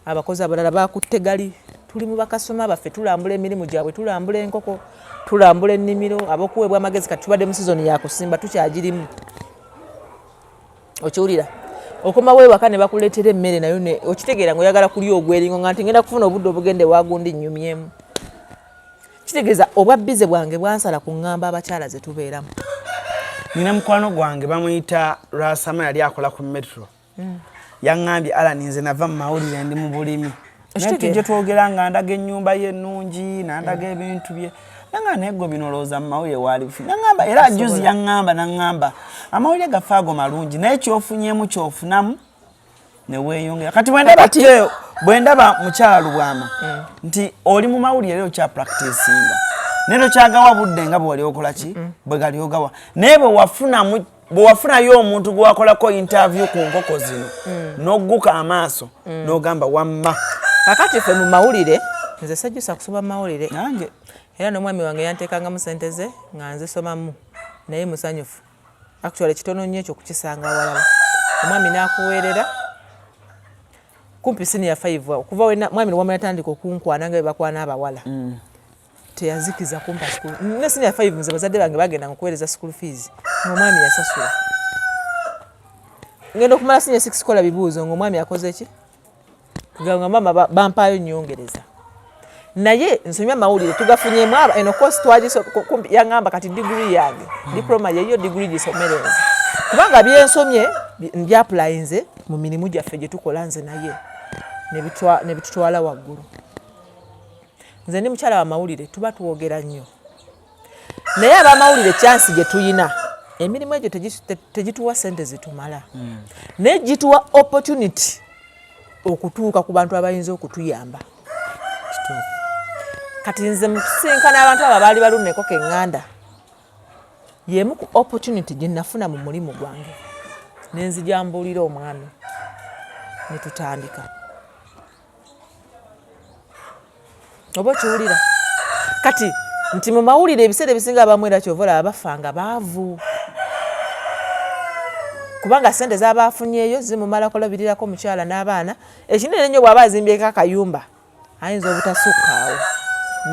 abakozi abalala bakutte gali. Tuli mu bakasoma baffe, tulambula emirimu gyabwe, tulambula enkoko, tulambula ennimiro, ab'okuweebwa amagezi. Kati tubadde mu sizoni yakusimba, tukyagirimu. Okiwulira? Okomawo ewaka ne bakuleetera emmere, nayo okitegeera nga oyagala kulya ogweringo, nga nti ngenda kufuna obudde obugenda ewagundi nnyumyemu. Kitegeeza obwa busy bwange bwansala ku ŋŋamba abakyala ze tubeeramu. Nina mukwano gwange bamuyita Lwasama, yali akola ku Metro. Yaŋŋambye, "Alan, nze nava mu mawulire, ndi mu bulimi." Naye tujje twogera nga ndaga ennyumba ye ennungi, nandaga ebintu bye. Nanga, "Naye gwe bino olowooza mu mawulire waali bifunye?" Naŋŋamba, era juzi yaŋŋamba, naŋŋamba, "Amawulire gaffe ago malungi, naye kyofunyemu kyofunamu neweeyongera." Kati bwendaba bwendaba mukyala Lubwama nti oli mu mawulire era okya practicinga, naye tokyagawa budde nga bwe wali okola ki, bwe gali ogawa. Naye bwe wafunayo omuntu gwe wakolako interview ku nkoko zino, n'ogguka amaaso n'ogamba, "Wamma." Kakati ffe mu mawulire, nze sajjusa kusoma mawulire. Nange. Era n'omwami wange yanteekangamu sente ze nga nzisomamu, naye musanyufu. Actually kitono nnyo ekyo okukisanga awalala, omwami n'akuweerera kumpi senior 5. Okuva mwami Lubwama yatandika okunkwana nga bwe bakwana abawala, teyazikiza kumpa school ne senior 5. Nze bazadde bange bagenda okuweereza school fees, ng'omwami yasasula. Ngenda okumala senior 6 kola bibuuzo, ng'omwami akoze ki, nga mama bampaayo nyongereza. Naye nsomye amawulire, tugafunyemu aba eno course twagiso kumpi. Yaŋŋamba, "Kati degree yange, diploma yeyo, degree gisomere nze," kubanga byensomye mbyapplyinze mu mirimu gyaffe gye tukola nze naye, ne bitutwala waggulu. Nze ndi mukyala wa mawulire, tuba twogera nnyo, naye abamawulire chance gye tuyina, emirimu egyo tegituwa sente zitumala, naye gituwa opportunity okutuuka ku bantu abayinza okutuyamba. Kati nze mukusinkana abantu abo abaali balunda enkoko eŋŋanda, yemu ku opportunity gye nafuna mu mulimu gwange, nenzija mbuulira omwami ne tutandika. Oba okiwulira kati nti mu mawulire ebiseera ebisinga abamu, era kyova olaba bafa nga baavu, kubanga sente zaba afunyeeyo zimumala kulabirirako mukyala n'abaana. Ekinene ennyo bw'aba azimbyeko akayumba, ayinza obutasukkaawo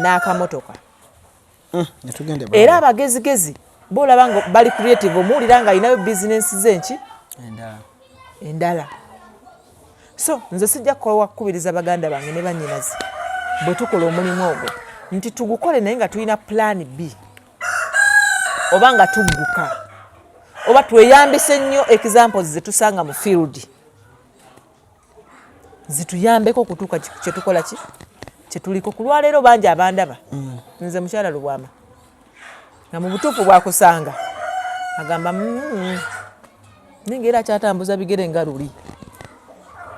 n'akamotoka. Netugende. Era abagezigezi bolaba nga bali creative, omuwulira nga alinayo bizinensi ze nki. Endala. So nze sijja kukowa kukubiriza baganda bange ne bannyinaze bwe tukola omulimu ogwo nti tugukole, naye nga tulina plan B, oba nga tugguka, oba tweyambise nnyo examples zetusanga mu field zituyambeko okutuuka kyetukola ki kyetuliko. Ku lwaleero bangi abandaba nze mukyala Lubwama, nga mu butuufu bwakusanga agamba, naye nga era akyatambuza bigere nga luli,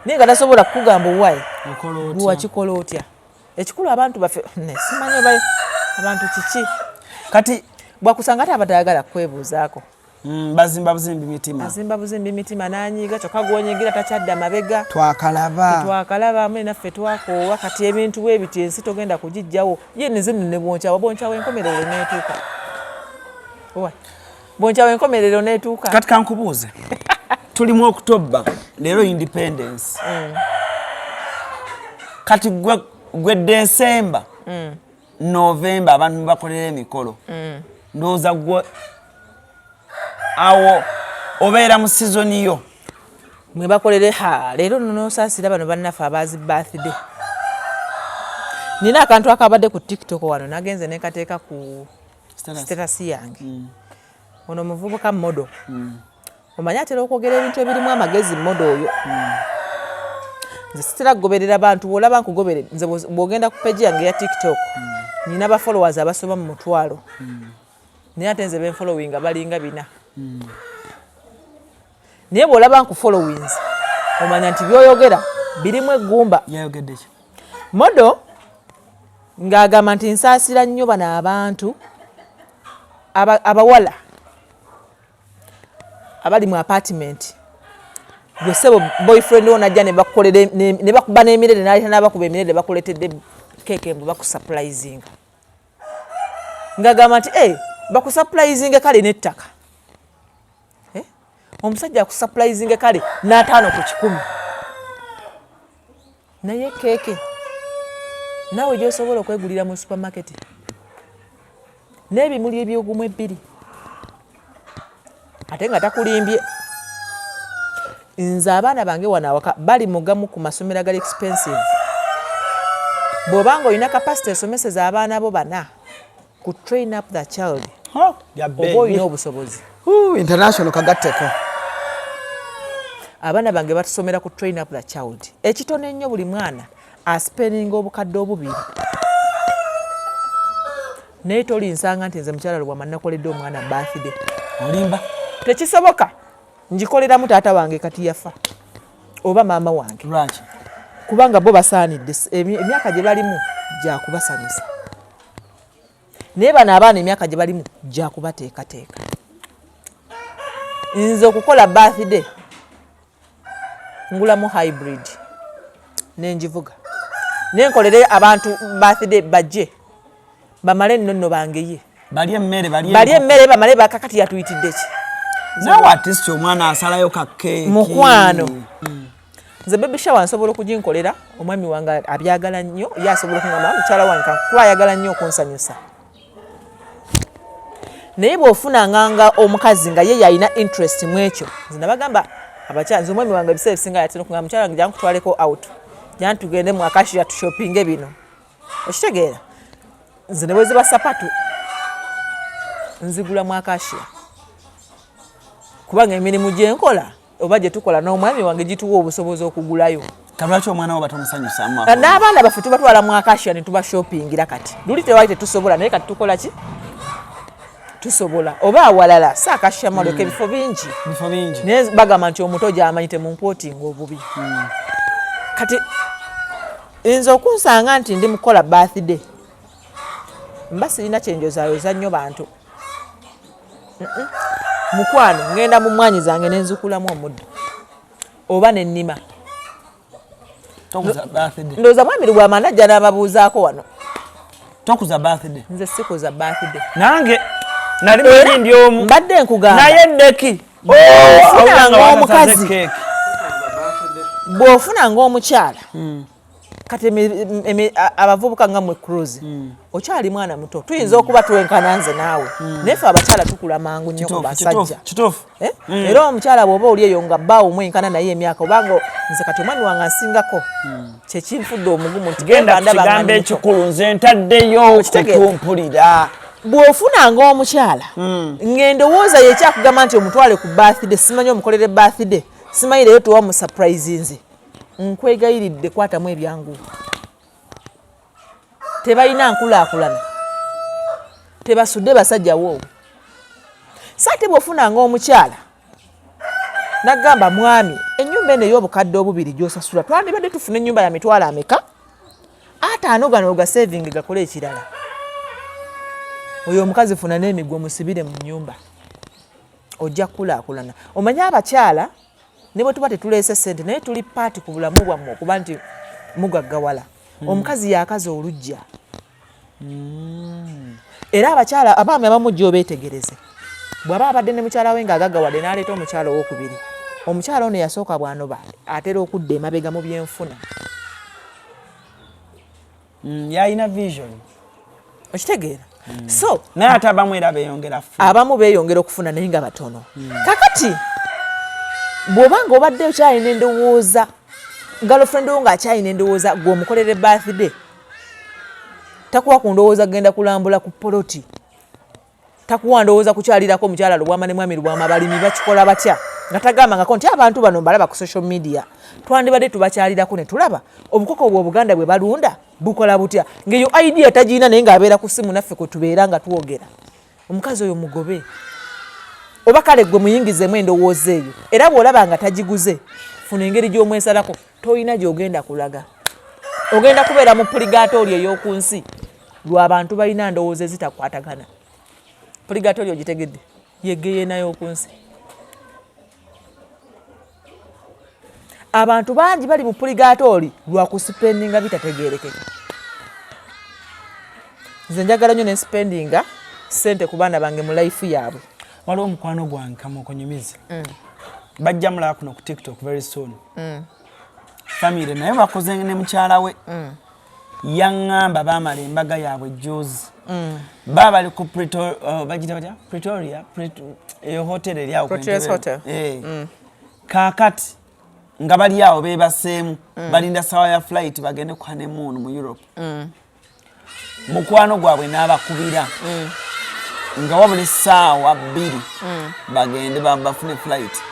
naye nga tasobola kukugamba owaaye wakikola otya. Ekikulu abantu baffe simanyi oba abantu kiki. Kati bwakusanga ate abatayagala kukwebuuzaako. Bazimba buzimbi mitima. Azimba buzimbi mitima n'anyiiga, kyokka gwonyigira takyadda mabega. Twakalaba. Twakalaba amwe naffe twakoowa. Kati ebintu bwe biti ensi togenda kugijjawo. Ye nze nno ne bwonkyawa, bwonkyawa enkomerero n'etuuka. Owa bwonkyawa enkomerero n'etuuka. Kati kankubuuze, tulimu October leero, independence. Kati gwe December, November, abantu bakolera emikolo. Ndowooza gwe awo obeera mu season yo. Mwe bakolere ha leero nno nosaasira bano bannaffe abazi birthday. Nina akantu akabadde ku TikTok wano, nagenze nekateeka ku status yange. Ono omuvubuka model, omanyi atera okwogera ebintu ebirimu amagezi. Model oyo, nze sitera kugoberera bantu. Bwolaba nkugobere nze, bw'ogenda ku page yange eya TikTok, nina ba followers abasoba mu 10,000, naye ate nze benfollowinga balinga 400. Naye bw'olaba nkufollowinze, omanya nti byoyogera birimu eggumba. Yayogedde ki? Model ng'agamba nti nsaasira nnyo bano abantu abawala abali mu apartment. Gwe ssebo, boyfriend wo najja ne bakukolera ne bakuba n'emirere, n'aleeta n'abakuba emirere, bakuleetedde keeke mbu bakusurprisinga. Ng'agamba nti e bakusurprisinge kale n'ettaka. Eh? Omusajja akusurprisinge kale n'50 ku 100, naye keeke naawe gyosobola okwegulira mu supermarket n'ebimuli ebyogumu ebbiri, ate nga takulimbye. Nze abaana bange wano awaka bali mugamu ku masomero agali expensive. Bw'obanga olina capacity esomeseza abaana bo bana ku Train Up the Child, oba olina obusobozi. International kagatteko. Abaana bange batusomera ku Train Up the Child. Ekitono ennyo, buli mwana aspendinga 2000, naye tolinsanga nti nze mukyala Lubwama nakoledde omwana birthday. Olimba. Tekisoboka. Ngikoleramu taata wange kati yafa oba maama wange. Lwaki? Kubanga bo basaanidde. Emyaka gye balimu gyakubasanyusa, naye bano abaana emyaka gye balimu gyakubateekateeka. Nze okukola birthday, ngulamu hybrid nengivuga nenkolere abantu birthday, bajje bamale nno nno bangeye. Balye emmere. Balye emmere bamale. Bakakati yatuyitidde ki? Naawe artist, omwana asalayo kakeeki. Mukwano, nze baby shower nsobola okuginkolera omwami wange. Abyagala nnyo ye, asobola okugamba, mukyala wange kuba ayagala nnyo okunsanyusa. Naye bw'ofunanganga omukazi nga ye yalina interest mu ekyo, nze nabagamba abakyala, nze omwami wange ebiseera ebisinga yatera okugamba, mukyala wange jangu kutwaleko out, jangu tugende mu Acacia tushoppinge bino. Okitegeera? Nze ne bwe ziba sapatu nzigula mu Acacia, kubanga emirimu gyenkola oba gye tukola n'omwami wange gituwa obusobozi okugulayo. Kalwaki omwana wo batamusanyusamu? N'abaana baffe tubatwala mu Acacia ne tubashoppingira. Kati luli tewali tetusobola, naye kati tukola ki? Tusobola. Oba awalala si Acacia Mall, ebifo bingi. Bifo bingi. Naye bagamba nti omuto gyamanyi, temunkwotinga obubi. Kati nze okunsanga nti ndi mukukola birthday, mba sirina kyenjozaayoza nnyo bantu. Mukwano, ŋŋenda mu mwanyi zange nenzukulamu omuddo oba nennima. Tokuza birthday. Ndowooza mwami Lubwama najja n'ababuuzaako wano. Tokuza birthday. Nze sikuza birthday. Nange nali manyi ndi omu. Mbadde nkugamba. Naye ddeki. Bw'ofunanga omukazi, bw'ofunanga omukyala. Kati abavubuka nga mwe Cruz, okyali mwana muto, tuyinza okuba twenkana nze naawe, naye ffe abakyala tukula mangu nnyo ku basajja. Eh? Era omukyala bw'oba oli eyo nga bbaawo mwenkana naye emyaka, obanga nze kati omwami wange ansingako, kyekinfudde omugumu nti genda eba ku ndaba nga kigambo ndi muto. Ekikulu nze ntaddeyo Okitegeera? kutumpulira. Bw'ofunanga omukyala ng'endowooza yekyakugamba nti omutwale ku birthday, simanyi omukolere birthday, simanyi leero tuwa mu surprise, nze nkwegayiridde kwatamu ebyangu. Tebalina nkulaakulana, tebasudde basajja woowo. So ate bw'ofunanga omukyala nagamba, "Mwami, ennyumba eno ey'obukadde 2 gy'osasula, twandibadde tufuna ennyumba ya mitwalo ameka? 50 gano ogasevinge gakole ekirala." Oyo omukazi funa n'emigwa musibire mu nnyumba, ojja kukulaakulana. Omanye abakyala ne bwe tuba tetuleese sente, naye tuli part ku bulamu bwammwe okuba nti mugaggawala. Omukazi yakaza olujja. Era abakyala, abaami abamu gy'obeetegereze, bw'aba abadde ne mukyala we ng'agaggawadde, n'aleeta omukyala owokubiri, omukyala ono yasooka bw'anoba atera okudda emabega mu byenfuna. Yalina vision. Okitegeera? So naye ate abamu era beeyongera fu. Abamu beeyongera okufuna naye nga batono. Kakati bw'oba nga obadde okyalina endowooza, girlfriend wo ng'akyalina endowooza gwe omukolere birthday, takuwa ku ndowooza kugenda kulambula ku poloti, takuwa ndowooza kukyalirako omukyala Lubwama ne mwami Lubwama, abalimi bakikola batya, nga tagambangako nti abantu bano mbalaba ku social media, twandibadde tubakyalirako ne tulaba obukoko bwe Obuganda bwe balunda bukola butya, ng'eyo idea tagirina, naye ng'abeera ku simu naffe kwe tubeera nga twogera. Omukazi oyo mugobe, oba kale gwe muyingizemu endowooza eyo. Era bw'olaba nga tagiguze, funa engeri gy'omwesalako. Tolina gy'ogenda kulaga, ogenda kubeera mu purgatory ey'oku nsi lw'abantu balina ndowooza ezitakwatagana. Purgatory ogitegedde? Yegeyeena y'oku nsi. Abantu bangi bali mu purgatory lwa kusipendinga bitategeerekeka. Nze njagala nnyo nensipendinga sente ku baana bange mu life yaabwe. Waliwo omukwano gwange kamukunyumize, bajja mulaba kuno ku TikTok very soon. Famire naye bakoze ne mukyala we. Yaŋŋamba baamala embaga yaabwe juzi, baba bali ku bagita batya, Pretoria, eyo hotel eri awo ku Proteus Entebbe. Hotel. Eh. Kaakati nga bali awo beebaseemu, balinda sawa ya flight bagende ku honeymoon mu Europe. Mukwano gwabwe n'abakubira nga wabula essaawa 2 bagende bafune flight.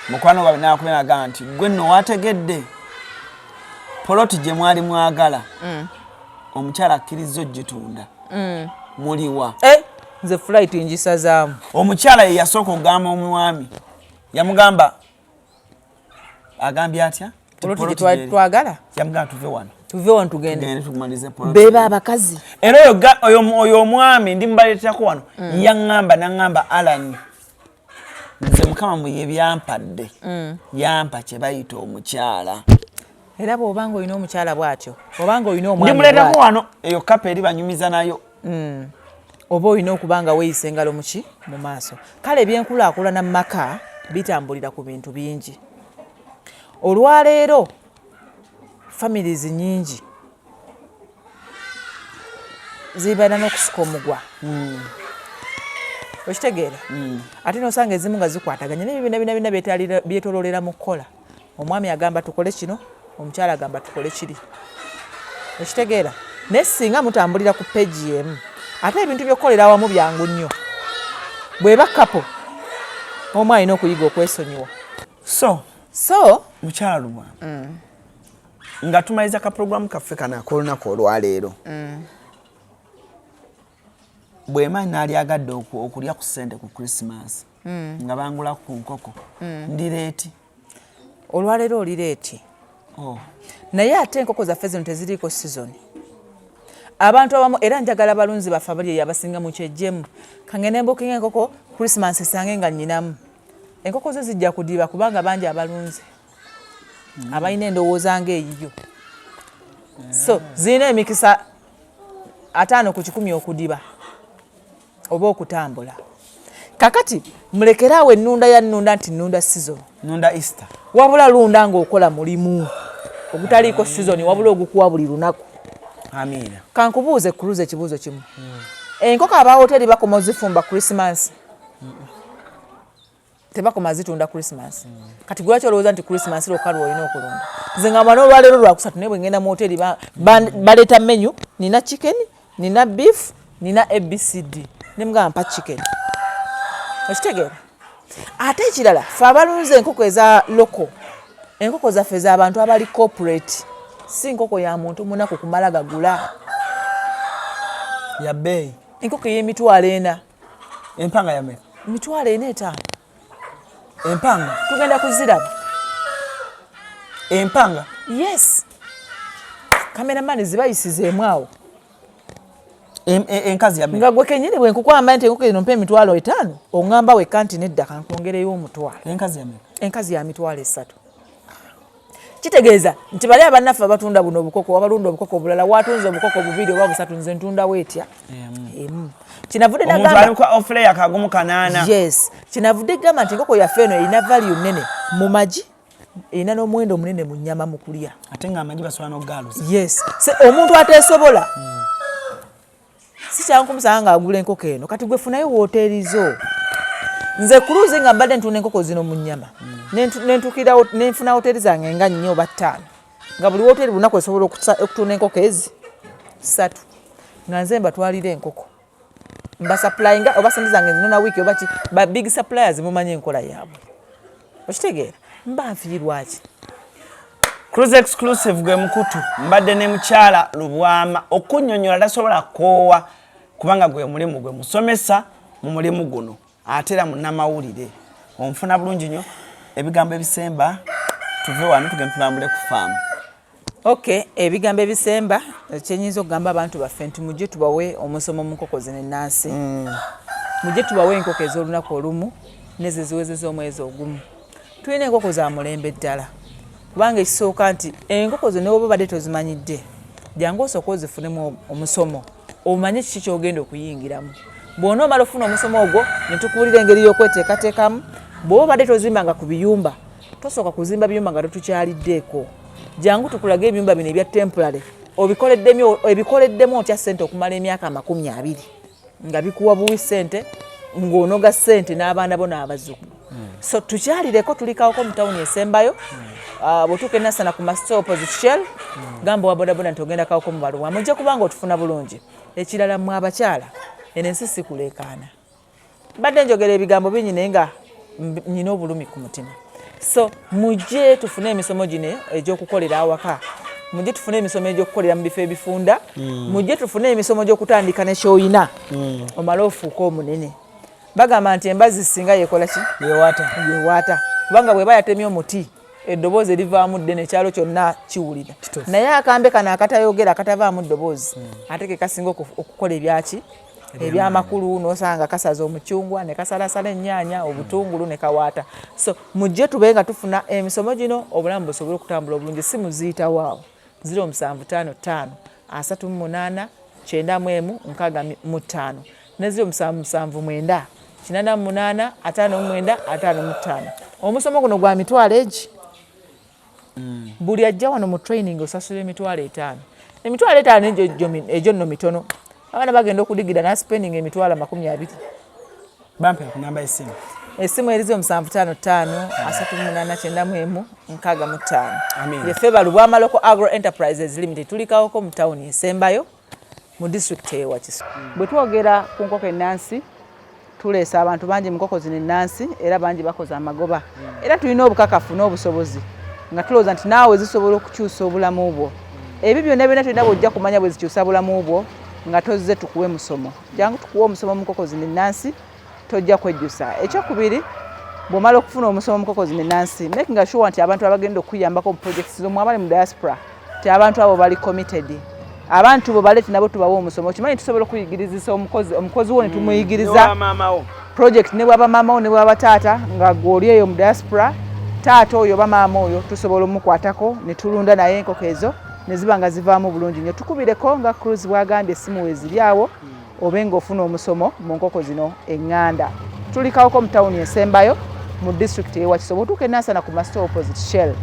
Mukwano gwabwe n'abakubira nagamba nti, "Gwe nno wategedde poloti gye mwali mwagala, omukyala akkiriza ogitunda, muliwa?" Eh, nze flight ngisazaamu. Omukyala ye yasooka okugamba omwami, yamugamba, agambye atya? Poloti gye twagala. Yamugamba, "Tuve wano." Tuve wano tugende. Tugende tumalirize poloti. Beba abakazi. Era oyo omwami ndimubaleeterako wano. Yaŋŋamba, naŋŋamba, "Alan, nze Mukama mu ye byampadde, yampa kye bayita omukyala." Era bw'obanga olina omukyala bw'atyo, obanga olina omwami Ndimuleetako bw'atyo, wano, eyo kapa eri banyumiza nayo. Oba olina okuba nga weeyisa engalo muki mu maaso. Kale ebyenkulaakulana mu maka bitambulira ku bintu bingi. Olwaleero families nyingi zibeera n'okusika omugwa, okitegeera? Ate nosanga ezimu nga zikwataganye naye byonna byonna byonna byetololera mu kukola. Omwami agamba tukole kino, omukyala agamba tukole kiri, okitegeera? Naye singa mutambulira ku page emu, ate ebintu by'okukolera awamu byangu nnyo. Bweba couple, omu alina okuyiga okwesonyiwa. So So mukyala Lubwama, nga tumaliza ka programu kaffe kano ak'olunaku olwaleero, bwema naalyagadde okulya ku ssente ku Christmas nga bangula ku nkoko, ndi late? Olwaleero oli late. Oh. Naye ate enkoko zaffe zino teziriiko season. Abantu abamu, era njagala balunzi baffe abali eyo abasinga mukyejjemu, kangende mbukinga enkoko Christmas esange nga nnyinamu. Enkoko zo zijja kudiba, kubanga bangi abalunzi abalina endowooza ng'eyiyo. So zirina emikisa 50% okudiba oba okutambula. Kakati mulekere awo ennunda ya nnunda nti nnunda season. Nunda Easter. Wabula lunda ng'okola mulimu. Ogutaliiko season wabula ogukuwa buli lunaku. Amiina. Kankubuuze Cruz ekibuuzo kimu. Enkoko aba hoteri bakoma ozifumba Christmas? Tebakoma zitunda Christmas. Kati lwaki olowooza nti Christmas lwokka lwolina okulunda? Nze ngamba n'olwaleero lwakusatu, naye bwe ngenda mu hoteri baleeta menu, nina chicken, nina beef, nina ABCD, ne mugamba mpa chicken. Okitegeera? Ate ekirala, ffe abalunze enkoko eza local, enkoko zaffe z'abantu abali corporate, si nkoko ya muntu munaku kumala gagula. Ya bbeeyi. Enkoko ey'emitwalo 4. Empanga yameka? 4,500, 5. Empanga? Tugenda kuziraba. Empanga? Yes, cameraman, zibayisizeemu awo. Enkazi yameka? Nga gwe kenyini bwe nkukwamba nti enkoko eno mpa 500,000, oŋŋamba wekka nti nedda, kankwongereyo 100,000. Enkazi yameka? Enkazi ya 30,000. Kitegeeza nti bali abannaffe abatunda buno obukoko, abalunda obukoko obulala, watunze obukoko bubiri oba busatu, nze ntundawo etya? Emu. Kinavudde Omuntu nagamba ali kwa off-layer kagumu kanaana. Yes, kinavudde gamba nti enkoko yaffe eno erina value nnene mu magi, erina n'omuwendo omunene mu nnyama, mu kulya. Ate ng'amagi basobola n'okugaluza. Yes, se omuntu ateesobola si kyankumusanga ng'agula enkoko eno. Kati gwe funayo woteeri zo. Nze Cruz nga mbadde ntunda enkoko zino mu nnyama, nentuukirawo nenfuna woteeri zange nga nnya oba ttaano, nga buli woteeri lunaku esobola okutunda enkoko ezi ssatu, nga nze mbatwalira enkoko, mbasupplyinga oba sente zange zinona wiiki oba ki. Ba big suppliers mumanyi enkola yaabwe, okitegeera? Mba nfiirwaki? Cruise Exclusive gwe mukutu. Mbadde ne mukyala Lubwama okunnyonnyola tasobola kukoowa, kubanga gwe mulimu gwe musomesa mu mulimu guno, ate era munnamawulire. Onfuna bulungi nnyo. Ebigambo ebisemba, tuve wano tugende tulambule ku faamu. Ok, ebigambo ebisemba kyenyinza okugamba abantu baffe nti mujje tubawe omusomo mu nkoko zino ennansi. Mujje tubawe enkoko ez'olunaku olumu nezo eziwezeza omwezi ogumu. Tulina enkoko za mulembe ddala, kubanga ekisooka nti enkoko zo newoba obadde tozimanyidde, jangu osooke ozifunemu omusomo, omanye kiki kyogenda okuyingiramu. Bw'ona omala okufuna omusomo ogwo, ne tukuwulira engeri y'okweteekateekamu. Bw'oba obadde tozimbanga ku biyumba, tosooka kuzimba biyumba nga totukyaliddeeko. Jangu tukulage ebiyumba bino ebya temporary, ebikoleddemu otya ssente okumala emyaka 20 nga bikuwa buwi ssente, ng'onoga ssente n'abaana bo n'abazzukulu. So tukyalireko, tulikawoko mu tawuni esembayo. Bw'otuuka enasana ku Masita opposite Shell, gamba owa bodaboda nti ogenda Kawoko mu baluwa, mujje kubanga otufuna bulungi. Ekirala, mmwe abakyala, eno ensi si kuleekaana. Mbadde njogera ebigambo bingi naye nga nyina obulumi ku mutima. So mujje tufune emisomo gino egy'okukolera awaka, mujje tufune emisomo egy'okukolera mu bifo ebifunda, mujje tufune emisomo gy'okutandika ne kyoyina, omale ofuuke omunene. Bagamba nti embazzi singa yekola ki? Yewaata. Yewaata, kubanga bw'eba yatemye omuti, eddoboozi erivaamu ddene, ekyalo kyonna kiwulira. Naye akambe kano akatayogera, akatavaamu ddoboozi, ate ke kasinga okukola ebyaki, ebyamakulu. Nosanga kasaza omucungwa, ne kasalasala ennyaanya, obutungulu, ne kawaata. So mujje tube nga tufuna emisomo gino, obulamu busobole okutambula obulungi. Si muziyitawaawo 0755 38 91 65 ne 0779 88 59 55. Omusomo guno gwa mitwalo egi. Buli ajja wano mu training osasula 500,000. 500,000 egyo nno mitono. Abaana bagenda okudigida naspending 20,000. Bampe ku namba y'essimu. Essimu erizo 755 38 91 65. Amiina. Yeffe Balubwama Local Agro Enterprises Limited, tulikawoko mu tawuni esembayo mu disitulikiti ey'e Wakiso. Bwe twogera ku nkoko ennansi, tuleesa abantu bangi mu nkoko zino ennansi, era bangi bakoze amagoba, era tulina obukakafu n'obusobozi nga tulowooza nti naawe zisobola okukyusa obulamu bwo. Ebyo byonna byonna tulina bw'ojja kumanya bwe zikyusa bulamu bwo nga tozze tukuwe musomo. Jangu tukuwe omusomo mu nkoko zino ennansi, tojja kwejjusa. Ekyokubiri, bw'omala okufuna omusomo mu nkoko zino ennansi, making sure nti abantu abagenda okukuyambako mu projects z'omu abali mu diaspora, ti abantu abo bali committed. Abantu bo baleete nabo tubawe omusomo. Okimanyi tusobola okuyigirizisa omukozi, omukozi wo ne tumuyigiriza project, ne bwaba maama wo ne bwaba taata, nga gw'oli eyo mu diaspora, taata oyo oba maama oyo tusobola omukwatako ne tulunda naye enkoko ezo ne ziba nga zivaamu bulungi nnyo. Tukubireko nga Cruz bw'agambye, essimu weeziri awo, obe ng'ofuna omusomo mu nkoko zino eŋŋanda. Tuli Kawoko mu tawuni esembayo mu disitulikiti ey'e Wakiso. Bw'otuuka e Nansana ku Masita opposite Shell,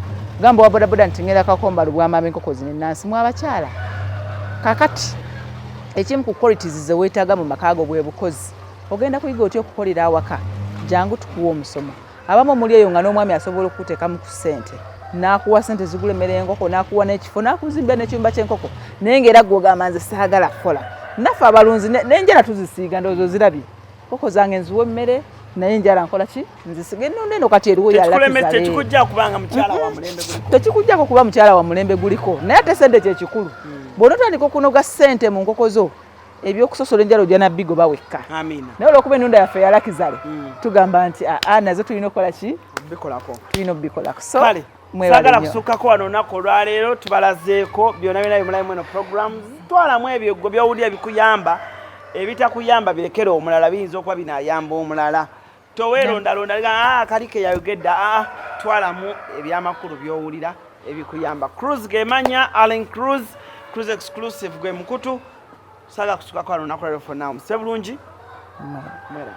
Gamba owa bodaboda nti ngenda Kakomba Lubwama ab'enkoko zino ennansi. Mwe abakyala, kakati ekimu ku qualities ze weetaaga mu maka go bwe bukozi. Ogenda kuyiga otya okukolera awaka? Jangu tukuwe omusomo. Abamu muli eyo nga n'omwami asobola okukuteekamu ku ssente n'akuwa ssente zigula emmere y'enkoko, n'akuwa n'ekifo, n'akuzimbira n'ekiyumba ky'enkoko, naye ng'era ggwe ogamba nze saagala kukola. Naffe abalunzi n'enjala tuzisiiga, ndowooza ozirabye. Nkoko zange nziwa emmere naye enjala nkola ki? Nzisiga. Ennunda eno kati eriwo ya Lucky Zale. Tekikujjako kuba mukyala wa mulembe guliko, naye ate ssente kyekikulu. Bw'onootandika okunoga ssente mu nkoko zo, ebyokusosola enjala ojja nabigoba wekka. Naye olwokuba ennunda yaffe ya Lucky Zale, tugamba nti aa nazo tulina okukola ki? Tulina obikolako. So mwebale kusukkako wano olunaku olwaleero tubalazeeko byonna byonna byemulabimu eno programs. Twalamu ebyo gwe byowulira ebikuyamba, ebitakuyamba birekere omulala, biyinza okuba binayamba omulala. Towerondalonda ah, kali ke yayogedde, ah, twalamu ebyamakulu byowulira ebikuyamba. Cruz gemanya Allen Cruz, Cruz Exclusive gwe mukutu. Saga kusukako wano olunaku lwaleero. For now, muse bulungi mwera.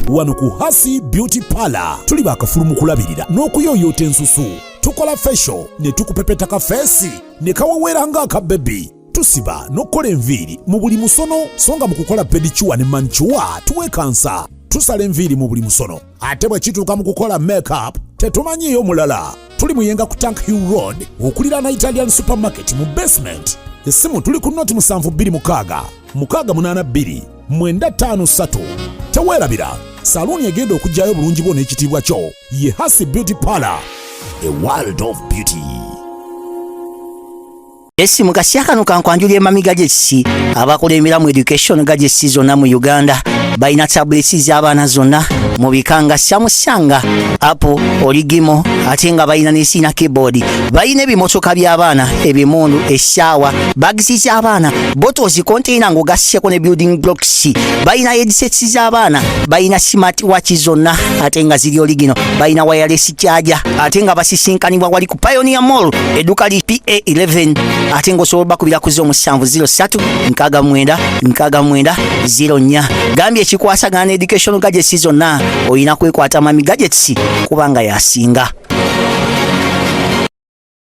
Wano ku Hasi Beauty Parlor tuli bakafulu mu kulabirira n'okuyooyoota ensusu. Tukola facial ne tukupepeta ka face ne kaweweera ng'aka baby. Tusiba n'okukola enviiri mu buli musono, so nga mu kukola pedicure ne manicure tuwekansa. Tusala enviiri mu buli musono, ate bwe kituuka mu kukola makeup tetumanyiiyo mulala. Tuli Muyenga ku Tank Hill Road okuliraana Italian Supermarket mu basement. Essimu tuli ku noti 726 682 953. Teweerabira, saluuni egenda okugyayo obulungi bwo n'ekitiibwa kyo ye Hasi Beauty Parlor, a world of beauty. Esi mu kaseera kano kankwanjulira Emami Gadgets abakulembera mu education gadgets zonna mu Uganda. Balina tablets z'abaana zonna mu bika nga Samsung, Apple, Origimo, ate nga balina ne sina keyboard. Balina ebimotoka by'abaana, ebimundu, essaawa, bags z'abaana, bottles, container ng'ogasseko ne building blocks. Balina headsets z'abaana, balina smart watch zonna ate nga ziri original. Balina wireless charger ate nga basisinkanibwa wali ku Pioneer Mall, edduka li PA11, ate ng'osobola bakubira ku 0703 69 69 04. Gambye ekikwasagana ne education gadgets zonna olina kwekwata Mami Gadgets kubanga yasinga.